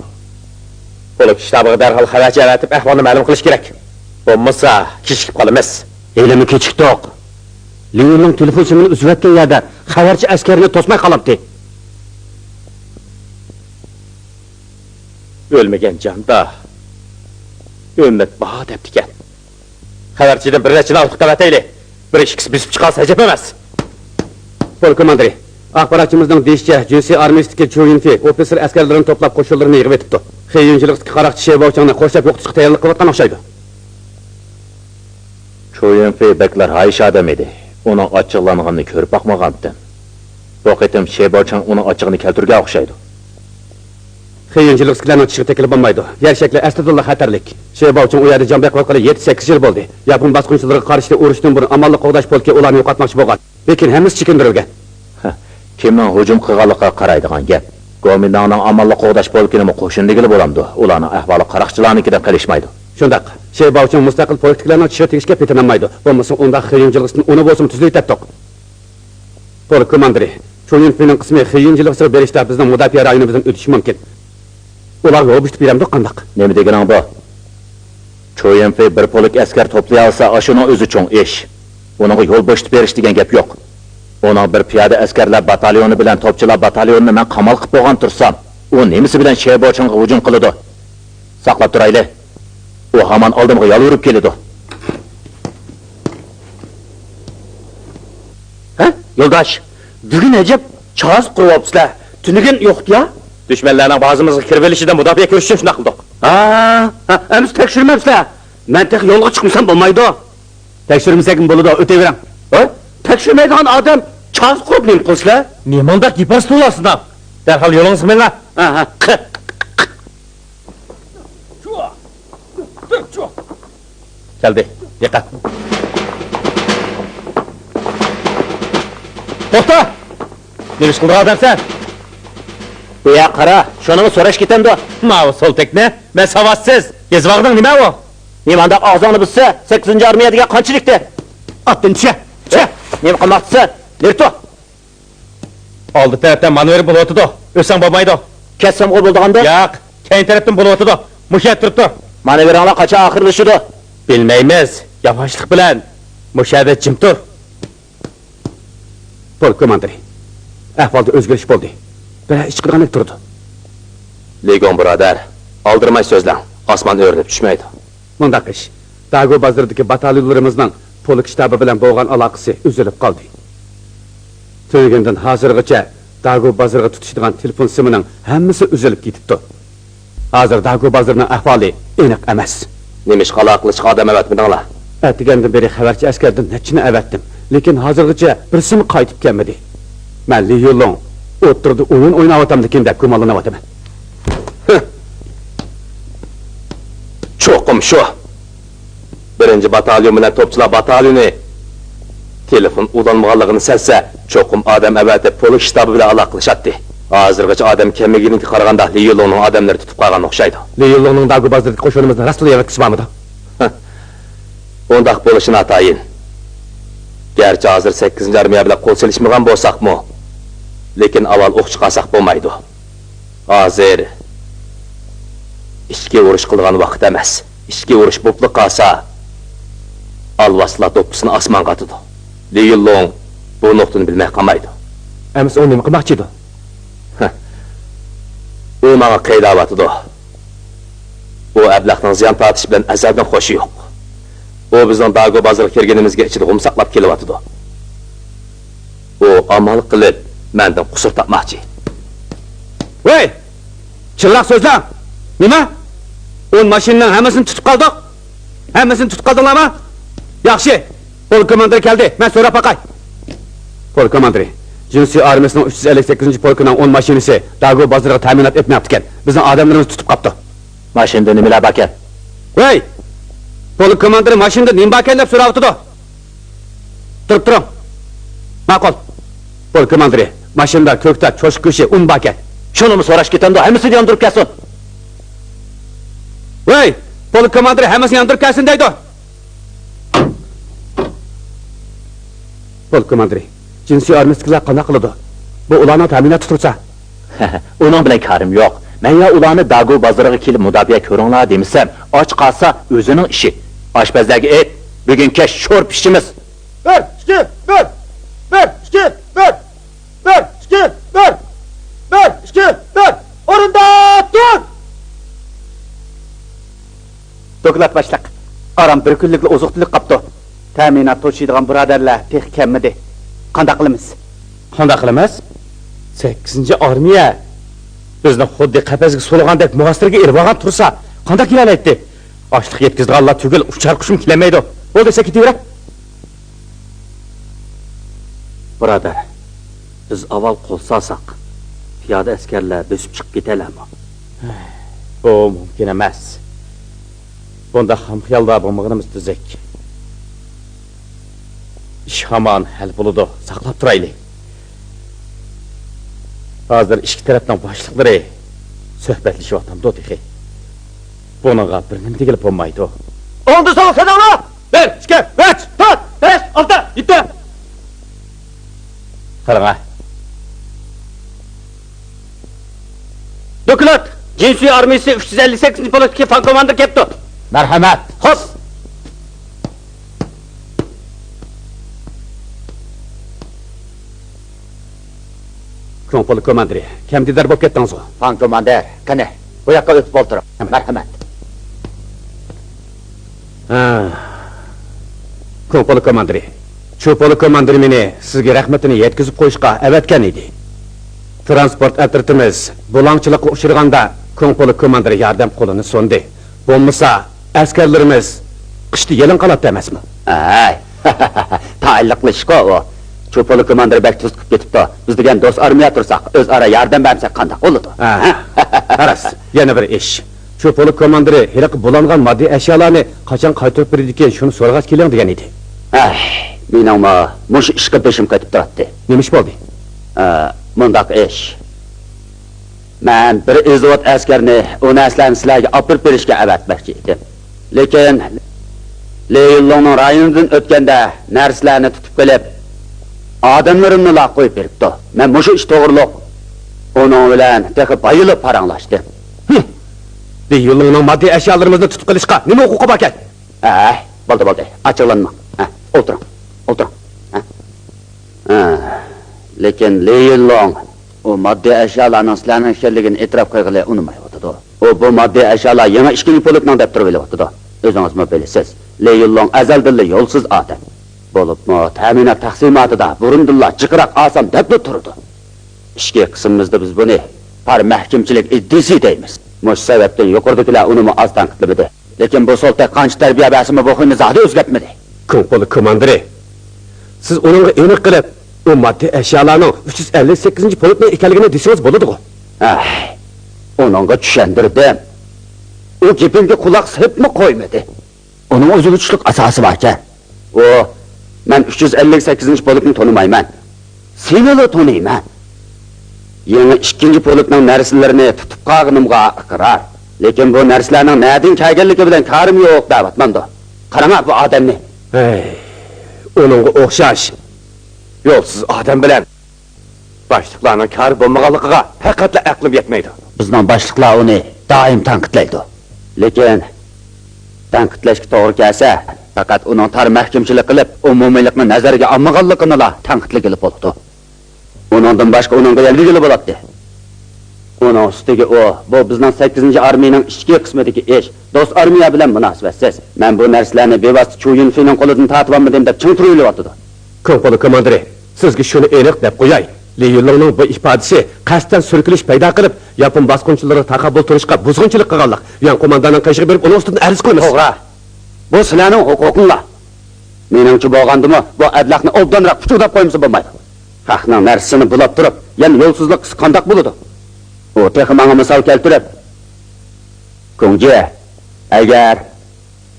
پولك شتابىغا دەرھال خەۋەرچى ئەۋەتىپ، ئەھۋالنى مەلۇم قىلىش كېرەك. بولمىسا، كېچىكىپ قالىمىز. ھېلىمۇ كېچىكتۇق. لى يۈنلۇڭ تېلېفون سىمىنى ئۈزۈۋەتكەن يەردە خەۋەرچى ئەسكەرنى توسماي قالامتى. ئۆلمىگەن جاندا ئۈمىد بار دەپتىكەن. خەۋەرچىدىن بىر نەچچىنى ئاۋۇتۇپ ئەۋەتەيلى. بىر ئىككىسى بېسىپ چىقالسا ئەجەب ئەمەس. پولك كوماندىرى، ئاخباراتچىمىزنىڭ دېيىشىچە، جۈنسى ئارمىيىسىدىكى چۇ يۈنفېي ئوفىتسېر ئەسكەرلىرىنى توپلاپ، قوشۇنلىرىنى يىغىۋېتىپتۇ. خېيۈن جىلغىسىدىكى قاراقچى شې باۋچىڭنى قورشاپ يوقىتىشقا تەييارلىق قىلىۋاتقان ئوخشايدۇ. چۇ يۈنفېي بەك ھايىش ئادەم ئىدى. ئۇنىڭ ئاچچىقلانغىنىنى كۆرۈپ باقمىغانتىم. بۇ قېتىم شې باۋچىڭ ئۇنىڭ ئاچچىقىنى كەلتۈرگەن ئوخشايدۇ. خېيۈن جىلغىسىدىكىلەرنىڭ چىشىغا تېگىلىپ بولمايدۇ. يەر شەكلى ئەسلىدىنلا خەتەرلىك. شې باۋچىڭ ئۇ يەردە جان بېقىۋاتقىلى يەتتە سەككىز يىل بولدى. ياپون باسقۇنچىلىرىغا قارشى ئۇرۇشتىن بۇرۇن ئامانلىق قوغداش پولكى ئۇلارنى يوقاتماقچى بولغان. لېكىن ھەممىسى چېكىندۈرۈلگەن. ھە، كىمنىڭ ھۇجۇم قىلغانلىقىغا قارايدىغان گەپ. گومىنداڭنىڭ ئامانلىق قوغداش پولكىنىمۇ قوشۇن دېگىلى بولامدۇ؟ ئۇلارنىڭ ئەھۋالى قاراقچىلارنىڭكىدىن قېلىشمايدۇ. شۇنداق. شې باۋچىڭ مۇستەقىل پولكتىكىلەرنىڭ چىشىغا تېگىشكە پېتىنالمايدۇ. بولمىسا ئۇنداق خېيۈن جىلغىسىدىن ئۇنى بولسىمۇ تۈزلىۋېتەتتۇق. پولك كوماندىرى، چۇ يۈنفېينىڭ قىسمى خېيۈن جىلغىسىغا بېرىشتە بىزنىڭ مۇداپىئە رايونىمىزدىن ئۆتۈشى مۇمكىن. ئۇلارغا يول بوشىتىپ بېرەمدۇق قانداق؟ نېمە دېگىنىڭ بۇ؟ چۇ يۈنفېي بىر پولك ئەسكەر توپلىيالىسا، ئاشۇنىڭ ئۆزى چوڭ ئىش. ئۇنىڭغا يول بوشىتىپ بېرىش دېگەن گەپ يوق. ئۇنىڭ بىر پىيادە ئەسكەرلەر باتاليونى بىلەن توپچىلار باتاليونىنى مەن قامال قىلىپ بولغان تۇرسام، ئۇ نېمىسى بىلەن شې باۋچىڭغا ھۇجۇم قىلىدۇ؟ ساقلاپ تۇرايلى. ئۇ ھامان ئالدىمغا يالۋۇرۇپ كېلىدۇ. ھە، يولداش، بۈگۈن ئەجەب چاز قۇرۇۋاپسىلەر. تۈنۈگۈن يوقتۇ يا؟ دۈشمەنلەرنىڭ بازىمىزغا كىرىۋېلىشىدىن مۇداپىئە كۆرۈش ئۈچۈن شۇنداق قىلدۇق. ھا، ھا، ئەمىسە تەكشۈرمەپسىلەر. مەن تېخى يولغا چىقمىسام بولمايدۇ. تەكشۈرمىسەكمۇ بولىدۇ، ئۆتۈۋېرىڭ. ھە؟ تەكشۈرمەيدىغان ئادەم چاز قۇرۇپ نېمە قىلىسىلەر؟ نېمانداق گېپىڭىزنى ئۇلارسىنا؟ دەرھال يولىڭىزغا مېڭىڭ. ھە، ھە. كەلدى. دىققەت. توختا! نېمە ئىش قىلىدىغان ئادەمسەن؟ بۇيا قارا، شۇنىڭغا سوراش كېتەمدۇ؟ ماۋۇ سول تەكنە، مەن ساۋاتسىز. يېزىۋالدىڭ نېمە ئۇ؟ نېمانداق ئاغزىڭنى بۇزسا، سەككىزىنچى ئارمىيە دېگەن قانچىلىكتى؟ ئاتتىن چۈشە، چۈشە! نېمە قىلماقچىسەن؟ نېرى تۇر! ئالدى تەرەپتە مانېۋىر بولۇۋاتىدۇ. ئۆتسەڭ بولمايدۇ. كەتسەمغۇ بولىدىغاندۇ؟ ياق، كەينى تەرەپتىن بولۇۋاتىدۇ. مۇشۇ يەردە تۇرۇپتۇ. مانېۋىرىڭلار قاچان ئاخىرلىشىدۇ؟ بىلمەيمىز. ياۋاشلىق بىلەن. مۇشۇ يەردە جىم تۇر. پولك كوماندىرى، ئەھۋالدا ئۆزگىرىش بولدى. بىرەر ئىش چىقىدىغاندەك تۇرىدۇ. لىگوڭ بۇرادەر، ئالدىرىماي سۆزلەڭ. ئاسمان ئۆرۈلۈپ چۈشمەيدۇ. مۇنداق ئىش، داگۇ بازىرىدىكى باتاليونلىرىمىزنىڭ پولك شتابى بىلەن بولغان ئالاقىسى ئۈزۈلۈپ قالدى. تۈنۈگۈندىن ھازىرغىچە داگۇ بازىرىغا تۇتىشىدىغان تېلېفون سىمىنىڭ ھەممىسى ئۈزۈلۈپ كېتىپتۇ. ھازىر داگۇ بازىرىنىڭ ئەھۋالى ئېنىق ئەمەس. نېمىشقا ئالاقىلىشىشقا ئادەم ئەۋەتمىدىڭلار؟ ئەتىگەندىن بېرى خەۋەرچى ئەسكەردىن نەچچىنى ئەۋەتتىم، لېكىن ھازىرغىچە بىرسىمۇ قايتىپ كەلمىدى. مەن لى يۇلۇڭ ئوتتۇرىدا ئويۇن ئويناۋاتامدىكىن دەپ گۇمانلىنىۋاتىمەن. چوقۇم شۇ. بىرىنچى باتاليون بىلەن توپچىلار باتاليونى تېلېفون ئۇلانمىغانلىقىنى سەزسە، چوقۇم ئادەم ئەۋەتىپ، پولك شتابى بىلەن ئالاقىلىشاتتى. ھازىرغىچە ئادەم كەلمىگىنىگە قارىغاندا، لى يۇلۇڭنىڭ ئادەملىرى تۇتۇپ قالغان ئوخشايدۇ. لى يۇلۇڭنىڭ داگۇ بازىرىدىكى قوشۇنىمىزنى راستلا يەۋەتكۈسى بارمىدۇ؟ ئۇنداق بولۇشى ناتايىن. گەرچە ھازىر سەككىزىنچى ئارمىيە بىلەن قول سېلىشمىغان بولساقمۇ، لېكىن ئاۋۋال ئوق چىقارساق بولمايدۇ. ھازىر ئىچكى ئۇرۇش قىلىدىغان ۋاقىت ئەمەس. ئىچكى ئۇرۇش بوپلا قالسا، ئالۋاستىلار دوپپىسىنى ئاسمانغا ئاتىدۇ. لى يۇلۇڭ بۇ نۇقتىنى بىلمەي قالمايدۇ. ئەمىسە ئۇ نېمە قىلماقچى ئىدى؟ ھە. ئۇ ماڭا قېيىلاۋاتىدۇ. ئۇ ئەبلەخنىڭ زىيان تارتىشى بىلەن ئەزەلدىن خۇشى يوق. ئۇ بىزنىڭ داگۇ بازىرىغا كىرگىنىمىزگە ئىچىدە غۇم ساقلاپ كېلىۋاتىدۇ. ئۇ ئامال قىلىپ مەندىن قۇسۇر تاپماقچى. ۋەي! چىڭراق سۆزلەڭ! نېمە؟ ئون ماشىنىنىڭ ھەممىسىنى تۇتۇپ قالدۇق؟ ھەممىسىنى تۇتۇپ قالدىڭلارمۇ؟ ياخشى! پولك كوماندىرى كەلدى، مەن سوراپ باقاي. پولك كوماندىرى، جىنسۇي ئارمىيىسىنىڭ ئۈچ يۈز ئەللىك سەككىزىنچى پولكىنىڭ ئون ماشىنىسى داگۇ بازىرىغا تەمىنات ئېلىپ مېڭىپتىكەن. بىزنىڭ ئادەملىرىمىزنى تۇتۇپ قاپتۇ. ماشىنىدا نېمىلەر باركەن؟ ۋەي! پولك كوماندىرى ماشىنىدا نېمە باركەن دەپ سوراۋاتىدۇ. تۇرۇپ تۇرۇڭ. ماقۇل. پولك كوماندىرى، ماشىنىدا كۆكتات، چوشقا گۆشى، ئۇن باركەن. شۇنىمۇ سوراش كېتەمدۇ؟ ھەممىسىنى ياندۇرۇپ كەلسۇن. ۋەي! پولك كوماندىرى ھەممىسىنى ياندۇرۇپ كەلسۇن دەيدۇ. پولك كوماندىرى، جىنسۇي ئارمىيىسىدىكىلەر قانداق قىلىدۇ؟ بۇ ئۇلارنىڭ تەمىناتى تۇرسا. ئۇنىڭ بىلەن كارىم يوق. مەن يا ئۇلارنى داگۇ بازىرىغا كېلىپ مۇداپىئە كۆرۈڭلار دېمىسەم، ئاچ قالسا ئۆزىنىڭ ئىشى. ئاشپەزلەرگە ئېيت، بۈگۈن كەچ شورپا ئىچىمىز. بىر، ئىككى، بىر! بىر، ئىككى، بىر! بىر، ئىككى، بىر! بىر، ئىككى، بىر! ئورۇندا تۇر! دوكلات باشلىق، ئاران بىر كۈنلۈكلا ئوزۇق-تۈلۈك قاپتۇ. تەمىنات توشۇيدىغان بۇرادەرلەر تېخى كەلمىدى. قانداق قىلىمىز؟ قانداق قىلىمىز؟ سەككىزىنچى ئارمىيە بىزنى خۇددى قەپەسكە سولىغاندەك مۇھاسىرىگە ئېلىۋالغان تۇرسا، قانداق كېلەلەيتتى؟ ئاشلىق يەتكۈزىدىغانلا تۈگۈل، ئۇچار قۇشمۇ كېلەلمەيدۇ. بولدى، سەن كېتىۋېرە. بۇرادەر، بىز ئاۋۋال قول سالساق، پىيادە ئەسكەرلەر بۆسۈپ چىقىپ كېتەلەرمۇ؟ بۇ مۇمكىن ئەمەس. بۇنداق خام خىيالدا بولمىغىنىمىز تۈزۈك. ئىش ھامان ھەل بولىدۇ، ساقلاپ تۇرايلى. ھازىر ئىككى تەرەپنىڭ باشلىقلىرى سۆھبەتلىشىۋاتامدۇ تېخى؟ بۇنىڭغا بىر نېمە دېگىلى بولمايدۇ. ئوڭدا سول سېنىڭلار! بىر، ئىككى، ئۈچ، تۆت، بەش، ئالتە، يەتتە! قاراڭا. دوكلات! جىنسۇي ئارمىيىسى ئۈچ يۈز ئەللىك سەككىزىنچى پولكتىكى فاڭ كوماندىر كەپتۇ. مەرھەمەت! خوپ! كۇڭ پولك كوماندىرى، كەمدىدار بولۇپ كەتتىڭىزغۇ؟ فاڭ كوماندىر، قېنى، بۇ ياققا ئۆتۈپ ئولتۇرۇڭ. مەرھەمەت. ھە. كۇڭ پولك كوماندىرى، چۇ پولك كوماندىرى مېنى سىزگە رەھمىتىنى يەتكۈزۈپ قويۇشقا ئەۋەتكەن ئىدى. تىرانسپورت ئەترىتىمىز بۇلاڭچىلىققا ئۇچرىغاندا، كۇڭ پولك كوماندىرى ياردەم قولىنى سۇندى. بولمىسا، ئەسكەرلىرىمىز قىشتا يېلىن قالاتتى ئەمەسمۇ؟ ھەي، تايىنلىقلىشىشقۇ ئۇ. چۇ پولك كوماندىرى بەك تۈز قىلىپ كېتىپتۇ. بىز دېگەن دوست ئارمىيە تۇرساق، ئۆزئارا ياردەم بەرمىسەك قانداق بولىدۇ؟ ھە. ھە؟ راست. يەنە بىر ئىش. شۇ پولك كوماندىرى ھېلىقى بۇلانغان ماددىي ئەشيالارنى قاچان قايتۇرۇپ بېرىدىكىن، شۇنى سورىغاچ كېلىڭ دېگەن ئىدى. ئەھ، مېنىڭمۇ مۇشۇ ئىشقا بېشىم قېتىپ تۇراتتى. نېمە ئىش بولدى؟ ئە، مۇنداق ئىش. مەن بىر ئىزۋوت ئەسكەرنى ئۇ نەرسىلەرنى سىلەرگە ئاپىرىپ بېرىشكە ئەۋەتمەكچى ئىدىم. لېكىن لى يۈنلۇڭنىڭ رايونىدىن ئۆتكەندە نەرسىلەرنى تۇتۇپ قېلىپ، ئادەملىرىمنىلا قويۇپ بېرىپتۇ. مەن مۇشۇ ئىش توغرۇلۇق ئۇنىڭ بىلەن تېخى بايىلا پاراڭلاشتىم. ھىم! لى يۈنلۇڭنىڭ ماددىي ئەشيالىرىمىزنى تۇتۇپ قېلىشقا نېمە ھوقۇقى باركەن؟ ھە، بولدى، بولدى. ئاچچىقلانماڭ. ھە، ئولتۇرۇڭ. ئولتۇرۇڭ. ھە. ھە، لېكىن لى يۈنلۇڭ ئۇ ماددىي ئەشيالارنىڭ سىلەرنىڭ ئىكەنلىكىنى ئېتىراپ قىلغىلى ئۇنىمايۋاتىدۇ. ئۇ بۇ ماددىي ئەشيالار يېڭى ئىككىنچى پولكنىڭ دەپ تۇرۇۋېلىۋاتىدۇ. ئۆزىڭىزمۇ بىلىسىز، لى يۈنلۇڭ ئەزەلدىنلا يولسىز ئادەم. بولۇپمۇ تەمىنات تەقسىماتىدا بۇرۇندىنلا جىقراق ئالسام دەپلا تۇرىدۇ. ئىچكى قىسمىمىزدا بىز بۇنى پار مەھكىمىچىلىك ئىدىيىسى دەيمىز. مۇشۇ سەۋەبتىن يۇقىرىدىكىلەر ئۇنىمۇ ئاز تەنقىدلىمىدى. لېكىن بۇ سولتەك قانچە تەربىيە بەرسىمۇ، بۇ خۇينى زادى ئۆزگەرتمىدى. كۇڭپۇلۇ كوماندىرى، سىز ئۇنىڭغا ئېنىق قىلىپ، ئۇ ماددىي ئەشيالارنىڭ ئۈچ يۈز ئەللىك سەككىزىنچى پولكنىڭ ئىكەنلىكىنى دېسىڭىز بولىدىغۇ؟ ئەھ، ئۇنىڭغا چۈشەندۈردۈم. ئۇ گېپىمگە قۇلاق سېلىپمۇ قويمىدى. ئۇنىڭ ئۆزىگە چۈشلۈك ئاساسى باركەن. ئۇ، مەن ئۈچ يۈز ئەللىك سەككىزىنچى پولكنى تونۇمايمەن. سېنىلا تونۇيمەن. يېڭى ئىككىنچى پولكنىڭ نەرسىلىرىنى تۇتۇپ قالغىنىمغا ئىقرار. لېكىن بۇ نەرسىلەرنىڭ نەدىن كەلگەنلىكى بىلەن كارىم يوق دەۋاتمامدۇ؟ قاراڭا بۇ ئادەمنى. ھەي، ئۇنىڭغا ئوخشاش يولسىز ئادەم بىلەن باشلىقلارنىڭ كارى بولمىغانلىقىغا پەقەتلا ئەقلىم يەتمەيدۇ. بىزنىڭ باشلىقلار ئۇنى دائىم تەنقىدلەيدۇ. لېكىن تەنقىدلەشكە توغرا كەلسە، پەقەت ئۇنىڭ تار مەھكىمىچىلىك قىلىپ، ئومۇمىيلىقنى نەزەرگە ئالمىغانلىقىنىلا تەنقىدلىگىلى بولىدۇ. ئۇنىڭدىن باشقا ئۇنىڭغا يەنە دېگىلى بولاتتى. ئۇنىڭ ئۈستىگە ئۇ، بۇ بىزنىڭ سەككىزىنچى ئارمىيىنىڭ ئىچكى قىسمىدىكى ئىش، دوست ئارمىيە بىلەن مۇناسىۋەتسىز. مەن بۇ نەرسىلەرنى بىۋاسىتە چۇ يۈنفېنىڭ قولىدىن تارتىۋالمىدىم دەپ چىڭ تۇرۇۋېلىۋاتىدۇ. كۇڭپۇلۇ كوماندىرى، سىزگە شۇنى ئېنىق دەپ قوياي، لى يۈنلۇڭنىڭ بۇ ئىپادىسى قەستەن سۈركىلىش پەيدا قىلىپ، ياپون باسقۇنچىلىرىغا تاقابىل تۇرۇشقا بۇزغۇنچىلىق قىلغانلىق، يۈەن قومانداننىڭ قېشىغا بېرىپ ئۇنىڭ ئۈستىدىن ئەرز قىلىمىز. توغرا. بۇ سىلەرنىڭ ھوقۇقۇڭلار. مېنىڭچە بولغاندىمۇ، بۇ ئەبلەخنى ئوبدانراق پۇچۇقلاپ قويمىسا بولمايدۇ. خەقنىڭ نەرسىسىنى بۇلاپ تۇرۇپ، يەنە يولسىزلىق قىلسا قانداق بولىدۇ؟ ئۇ تېخى ماڭا مىسال كەلتۈرۈپ، كۇڭجى، ئەگەر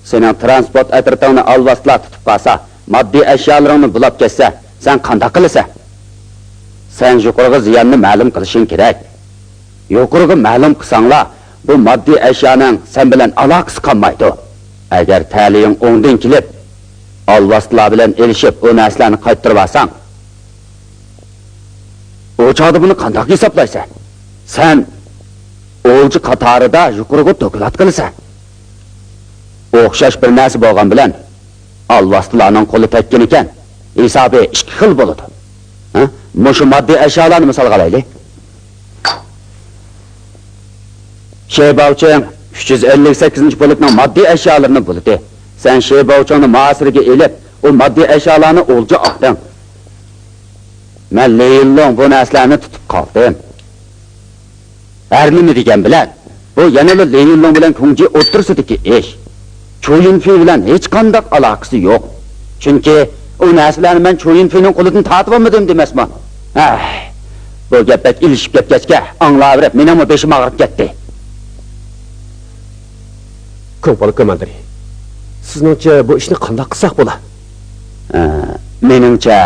سېنىڭ تىرانسپورت ئەترىتىڭنى ئالۋاستىلار تۇتۇپ قالسا، ماددىي ئەشيالىرىڭنى بۇلاپ كەتسە، سەن قانداق قىلىسەن؟ سەن يۇقىرىغا زىياننى مەلۇم قىلىشىڭ كېرەك. يۇقىرىغا مەلۇم قىلساڭلا، بۇ ماددىي ئەشيانىڭ سەن بىلەن ئالاقىسى قالمايدۇ. ئەگەر تەلىيىڭ ئوڭدىن كېلىپ، ئالۋاستىلار بىلەن ئېلىشىپ، ئۇ نەرسىلەرنى قايتۇرۇۋالساڭ، ئۇ چاغدا بۇنى قانداق ھېسابلايسەن؟ سەن ئولجا قاتارىدا يۇقىرىغا دوكلات قىلىسەن. ئوخشاش بىر نەرسە بولغان بىلەن، ئالۋاستىلارنىڭ قولى تەگكىنىكەن، ھېسابى ئىككى خىل بولىدۇ. ھە؟ مۇشۇ ماددىي ئەشيالارنى مىسالغا ئالايلى. شې باۋچىڭ ئۈچ يۈز ئەللىك سەككىزىنچى پولكنىڭ ماددىي ئەشيالىرىنى بۇلىدى. سەن شې باۋچىڭنى مۇھاسىرىگە ئېلىپ، ئۇ ماددىي ئەشيالارنى ئولجا ئالدىڭ. مەن لى يۈنلۇڭ بۇ نەرسىلەرنى تۇتۇپ قالدىم. ھەر نېمە دېگەن بىلەن، بۇ يەنىلا لى يۈنلۇڭ بىلەن كۇڭجى ئوتتۇرىسىدىكى ئىش. چۇ يۈنفېي بىلەن ھېچقانداق ئالاقىسى يوق. چۈنكى ئۇ نەرسىلەرنى مەن چۇ يۈنفېينىڭ قولىدىن تارتىۋالمىدىم دېمەسمۇ؟ ھەي، بۇ گەپ بەك ئېلىشىپ كەتكەچكە، ئاڭلاۋېرىپ مېنىڭمۇ بېشىم ئاغرىپ كەتتى. كۇڭپۇلۇ كوماندىرى، سىزنىڭچە بۇ ئىشنى قانداق قىلساق بولا؟ ئە، مېنىڭچە،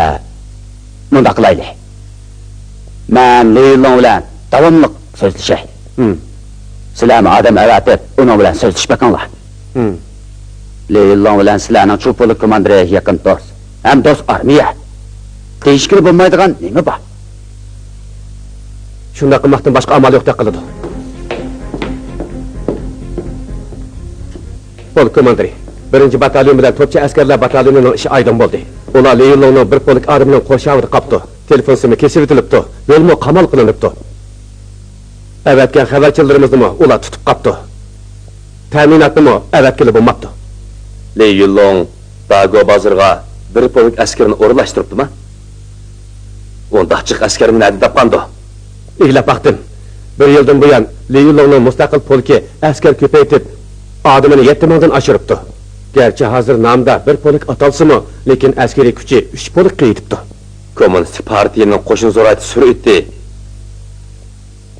مۇنداق قىلايلى. مەن لى يۈنلۇڭ بىلەن داۋاملىق سۆزلىشەي. ھىم. سىلەرمۇ ئادەم ئەۋەتىپ، ئۇنىڭ بىلەن سۆزلىشىپ بېقىڭلار. ھىم. لى يۈنلۇڭ بىلەن سىلەرنىڭ چۇ پولك كوماندىرى يېقىن دوست ھەم دوست ئارمىيە. دېيىشكىلى بولمايدىغان نېمە بار؟ شۇنداق قىلماقتىن باشقا ئامال يوقتەك قىلىدۇ. پولك كوماندىرى، بىرىنچى باتاليون بىلەن توپچى ئەسكەرلەر باتاليونىنىڭ ئىشى ئايدىڭ بولدى. ئۇلار لى يۈنلۇڭنىڭ بىر پولك ئادىمىنىڭ قورشاۋىدا قاپتۇ. تېلېفون سىمى كېسىۋېتىلىپتۇ. يولمۇ قامال قىلىنىپتۇ. ئەۋەتكەن خەۋەرچانلىرىمىزنىمۇ ئۇلار تۇتۇپ قاپتۇ. تەمىناتنىمۇ ئەۋەتكىلى بولماپتۇ. لى يۈنلۇڭ داگو بازىرىغا بىر پولك ئەسكىرىنى ئورۇنلاشتۇرۇپتىما؟ ئۇنداق جىق ئەسكەرنى نەدىن تاپقاندۇ؟ ئىگىلەپ باقتىم. بىر يىلدىن بۇيان، لى يۈنلۇڭنىڭ مۇستەقىل پولكى ئەسكەر كۆپەيتىپ، ئادىمىنى يەتتە مىڭدىن ئاشۇرۇپتۇ. گەرچە ھازىر نامدا بىر پولك ئاتالسىمۇ، لېكىن ئەسكىرىي كۈچى ئۈچ پولكقا يېتىپتۇ. كوممۇنىستىك پارتىيىنىڭ قوشۇن زورايتىش سۈرئىتى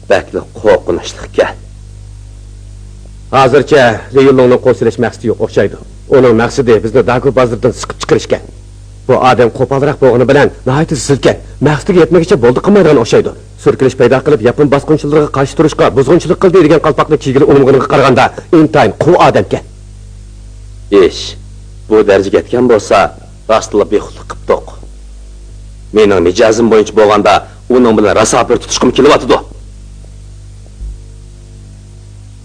بەكلا قورقۇنچلۇقكەن. ھازىرچە لى يۈنلۇڭنىڭ قول سېلىش مەقسىتى يوق ئوخشايدۇ. ئۇنىڭ مەقسىتى بىزنى داگۇ بازىرىدىن سىقىپ چىقىرىشكەن. بۇ ئادەم قوپالراق بولغىنى بىلەن ناھايىتى زىلكەن، مەقسىتىگە يەتمىگۈچە بولدى قىلمايدىغان ئوخشايدۇ. سۈركىلىش پەيدا قىلىپ، ياپون باسقۇنچىلىرىغا قارشى تۇرۇشقا بۇزغۇنچىلىق قىلدى دېگەن قالپاقنى كىيگىلى ئۇنىمىغىنىغا قارىغاندا، ئىنتايىن قۇۋ ئادەمكەن. ئىش بۇ دەرىجىگە يەتكەن بولسا، راستلا بىخۇدلۇق قىپتۇق. مېنىڭ مىجەزىم بويىچە بولغاندا، ئۇنىڭ بىلەن راسا بىر تۇتۇشقۇم كېلىۋاتىدۇ.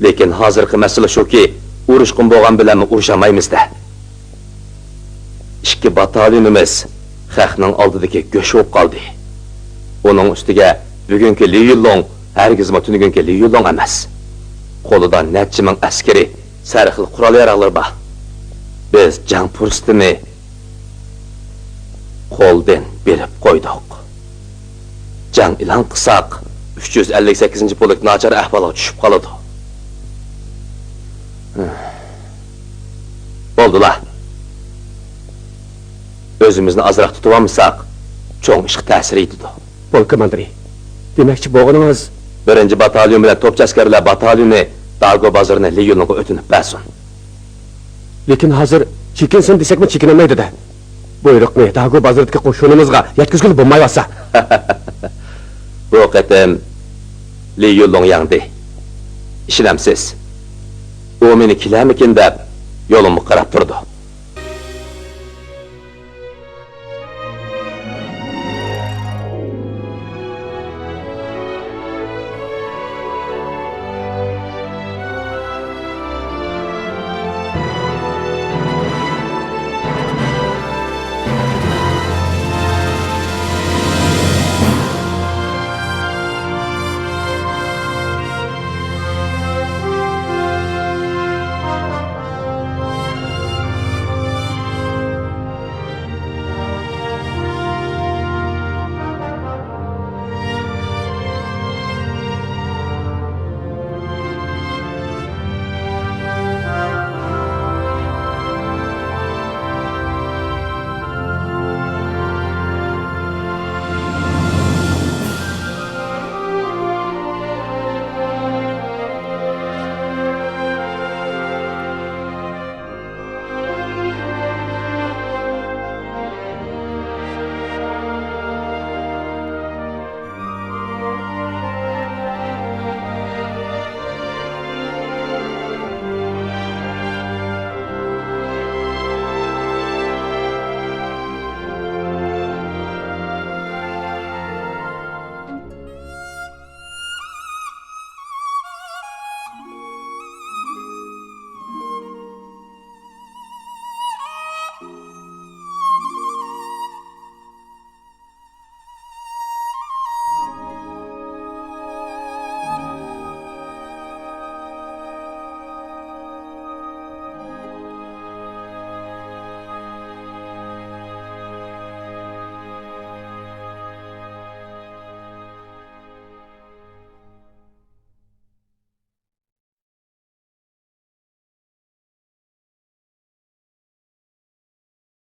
لېكىن ھازىرقى مەسىلە شۇكى، ئۇرۇشقۇم بولغان بىلەنمۇ ئۇرۇشالمايمىز-دە. ئىككى باتاليونىمىز خەقنىڭ ئالدىدىكى گۆش بولۇپ قالدى. ئۇنىڭ ئۈستىگە بۈگۈنكى لى يۈنلۇڭ ھەرگىزمۇ تۈنۈگۈنكى لى يۈنلۇڭ ئەمەس. قولىدا نەچچە مىڭ ئەسكىرى، سەرخىل قورال-ياراغلىرى بار. بىز جەڭ پۇرسىتىنى قولدىن بېرىپ قويدۇق. جەڭ ئېلان قىلساق، ئۈچ يۈز ئەللىك سەككىزىنچى پولك ناچار ئەھۋالغا چۈشۈپ قالىدۇ. بولدىلا. ئۆزىمىزنى ئازراق تۇتۇۋالمىساق، چوڭ ئىشقا تەسىر يېتىدۇ. پولك كوماندىرى، دېمەكچى بولغىنىڭىز؟ بىرىنچى باتاليون بىلەن توپچى ئەسكەرلەر باتاليونى داگو بازىرىنى لى يۈنلۇڭغا ئۆتۈنۈپ بەرسۇن. لېكىن ھازىر چېكىنسۇن دېسەكمۇ چېكىنەلمەيدۇ-دە. بۇيرۇقنى داگو بازىرىدىكى قوشۇنىمىزغا يەتكۈزگىلى بولمايۋاتسا. بۇ قېتىم لى يۈنلۇڭ يەڭدى. ئىشىنەمسىز؟ ئۇ مېنى كېلەرمىكىن دەپ يولۇمغا قاراپ تۇرىدۇ.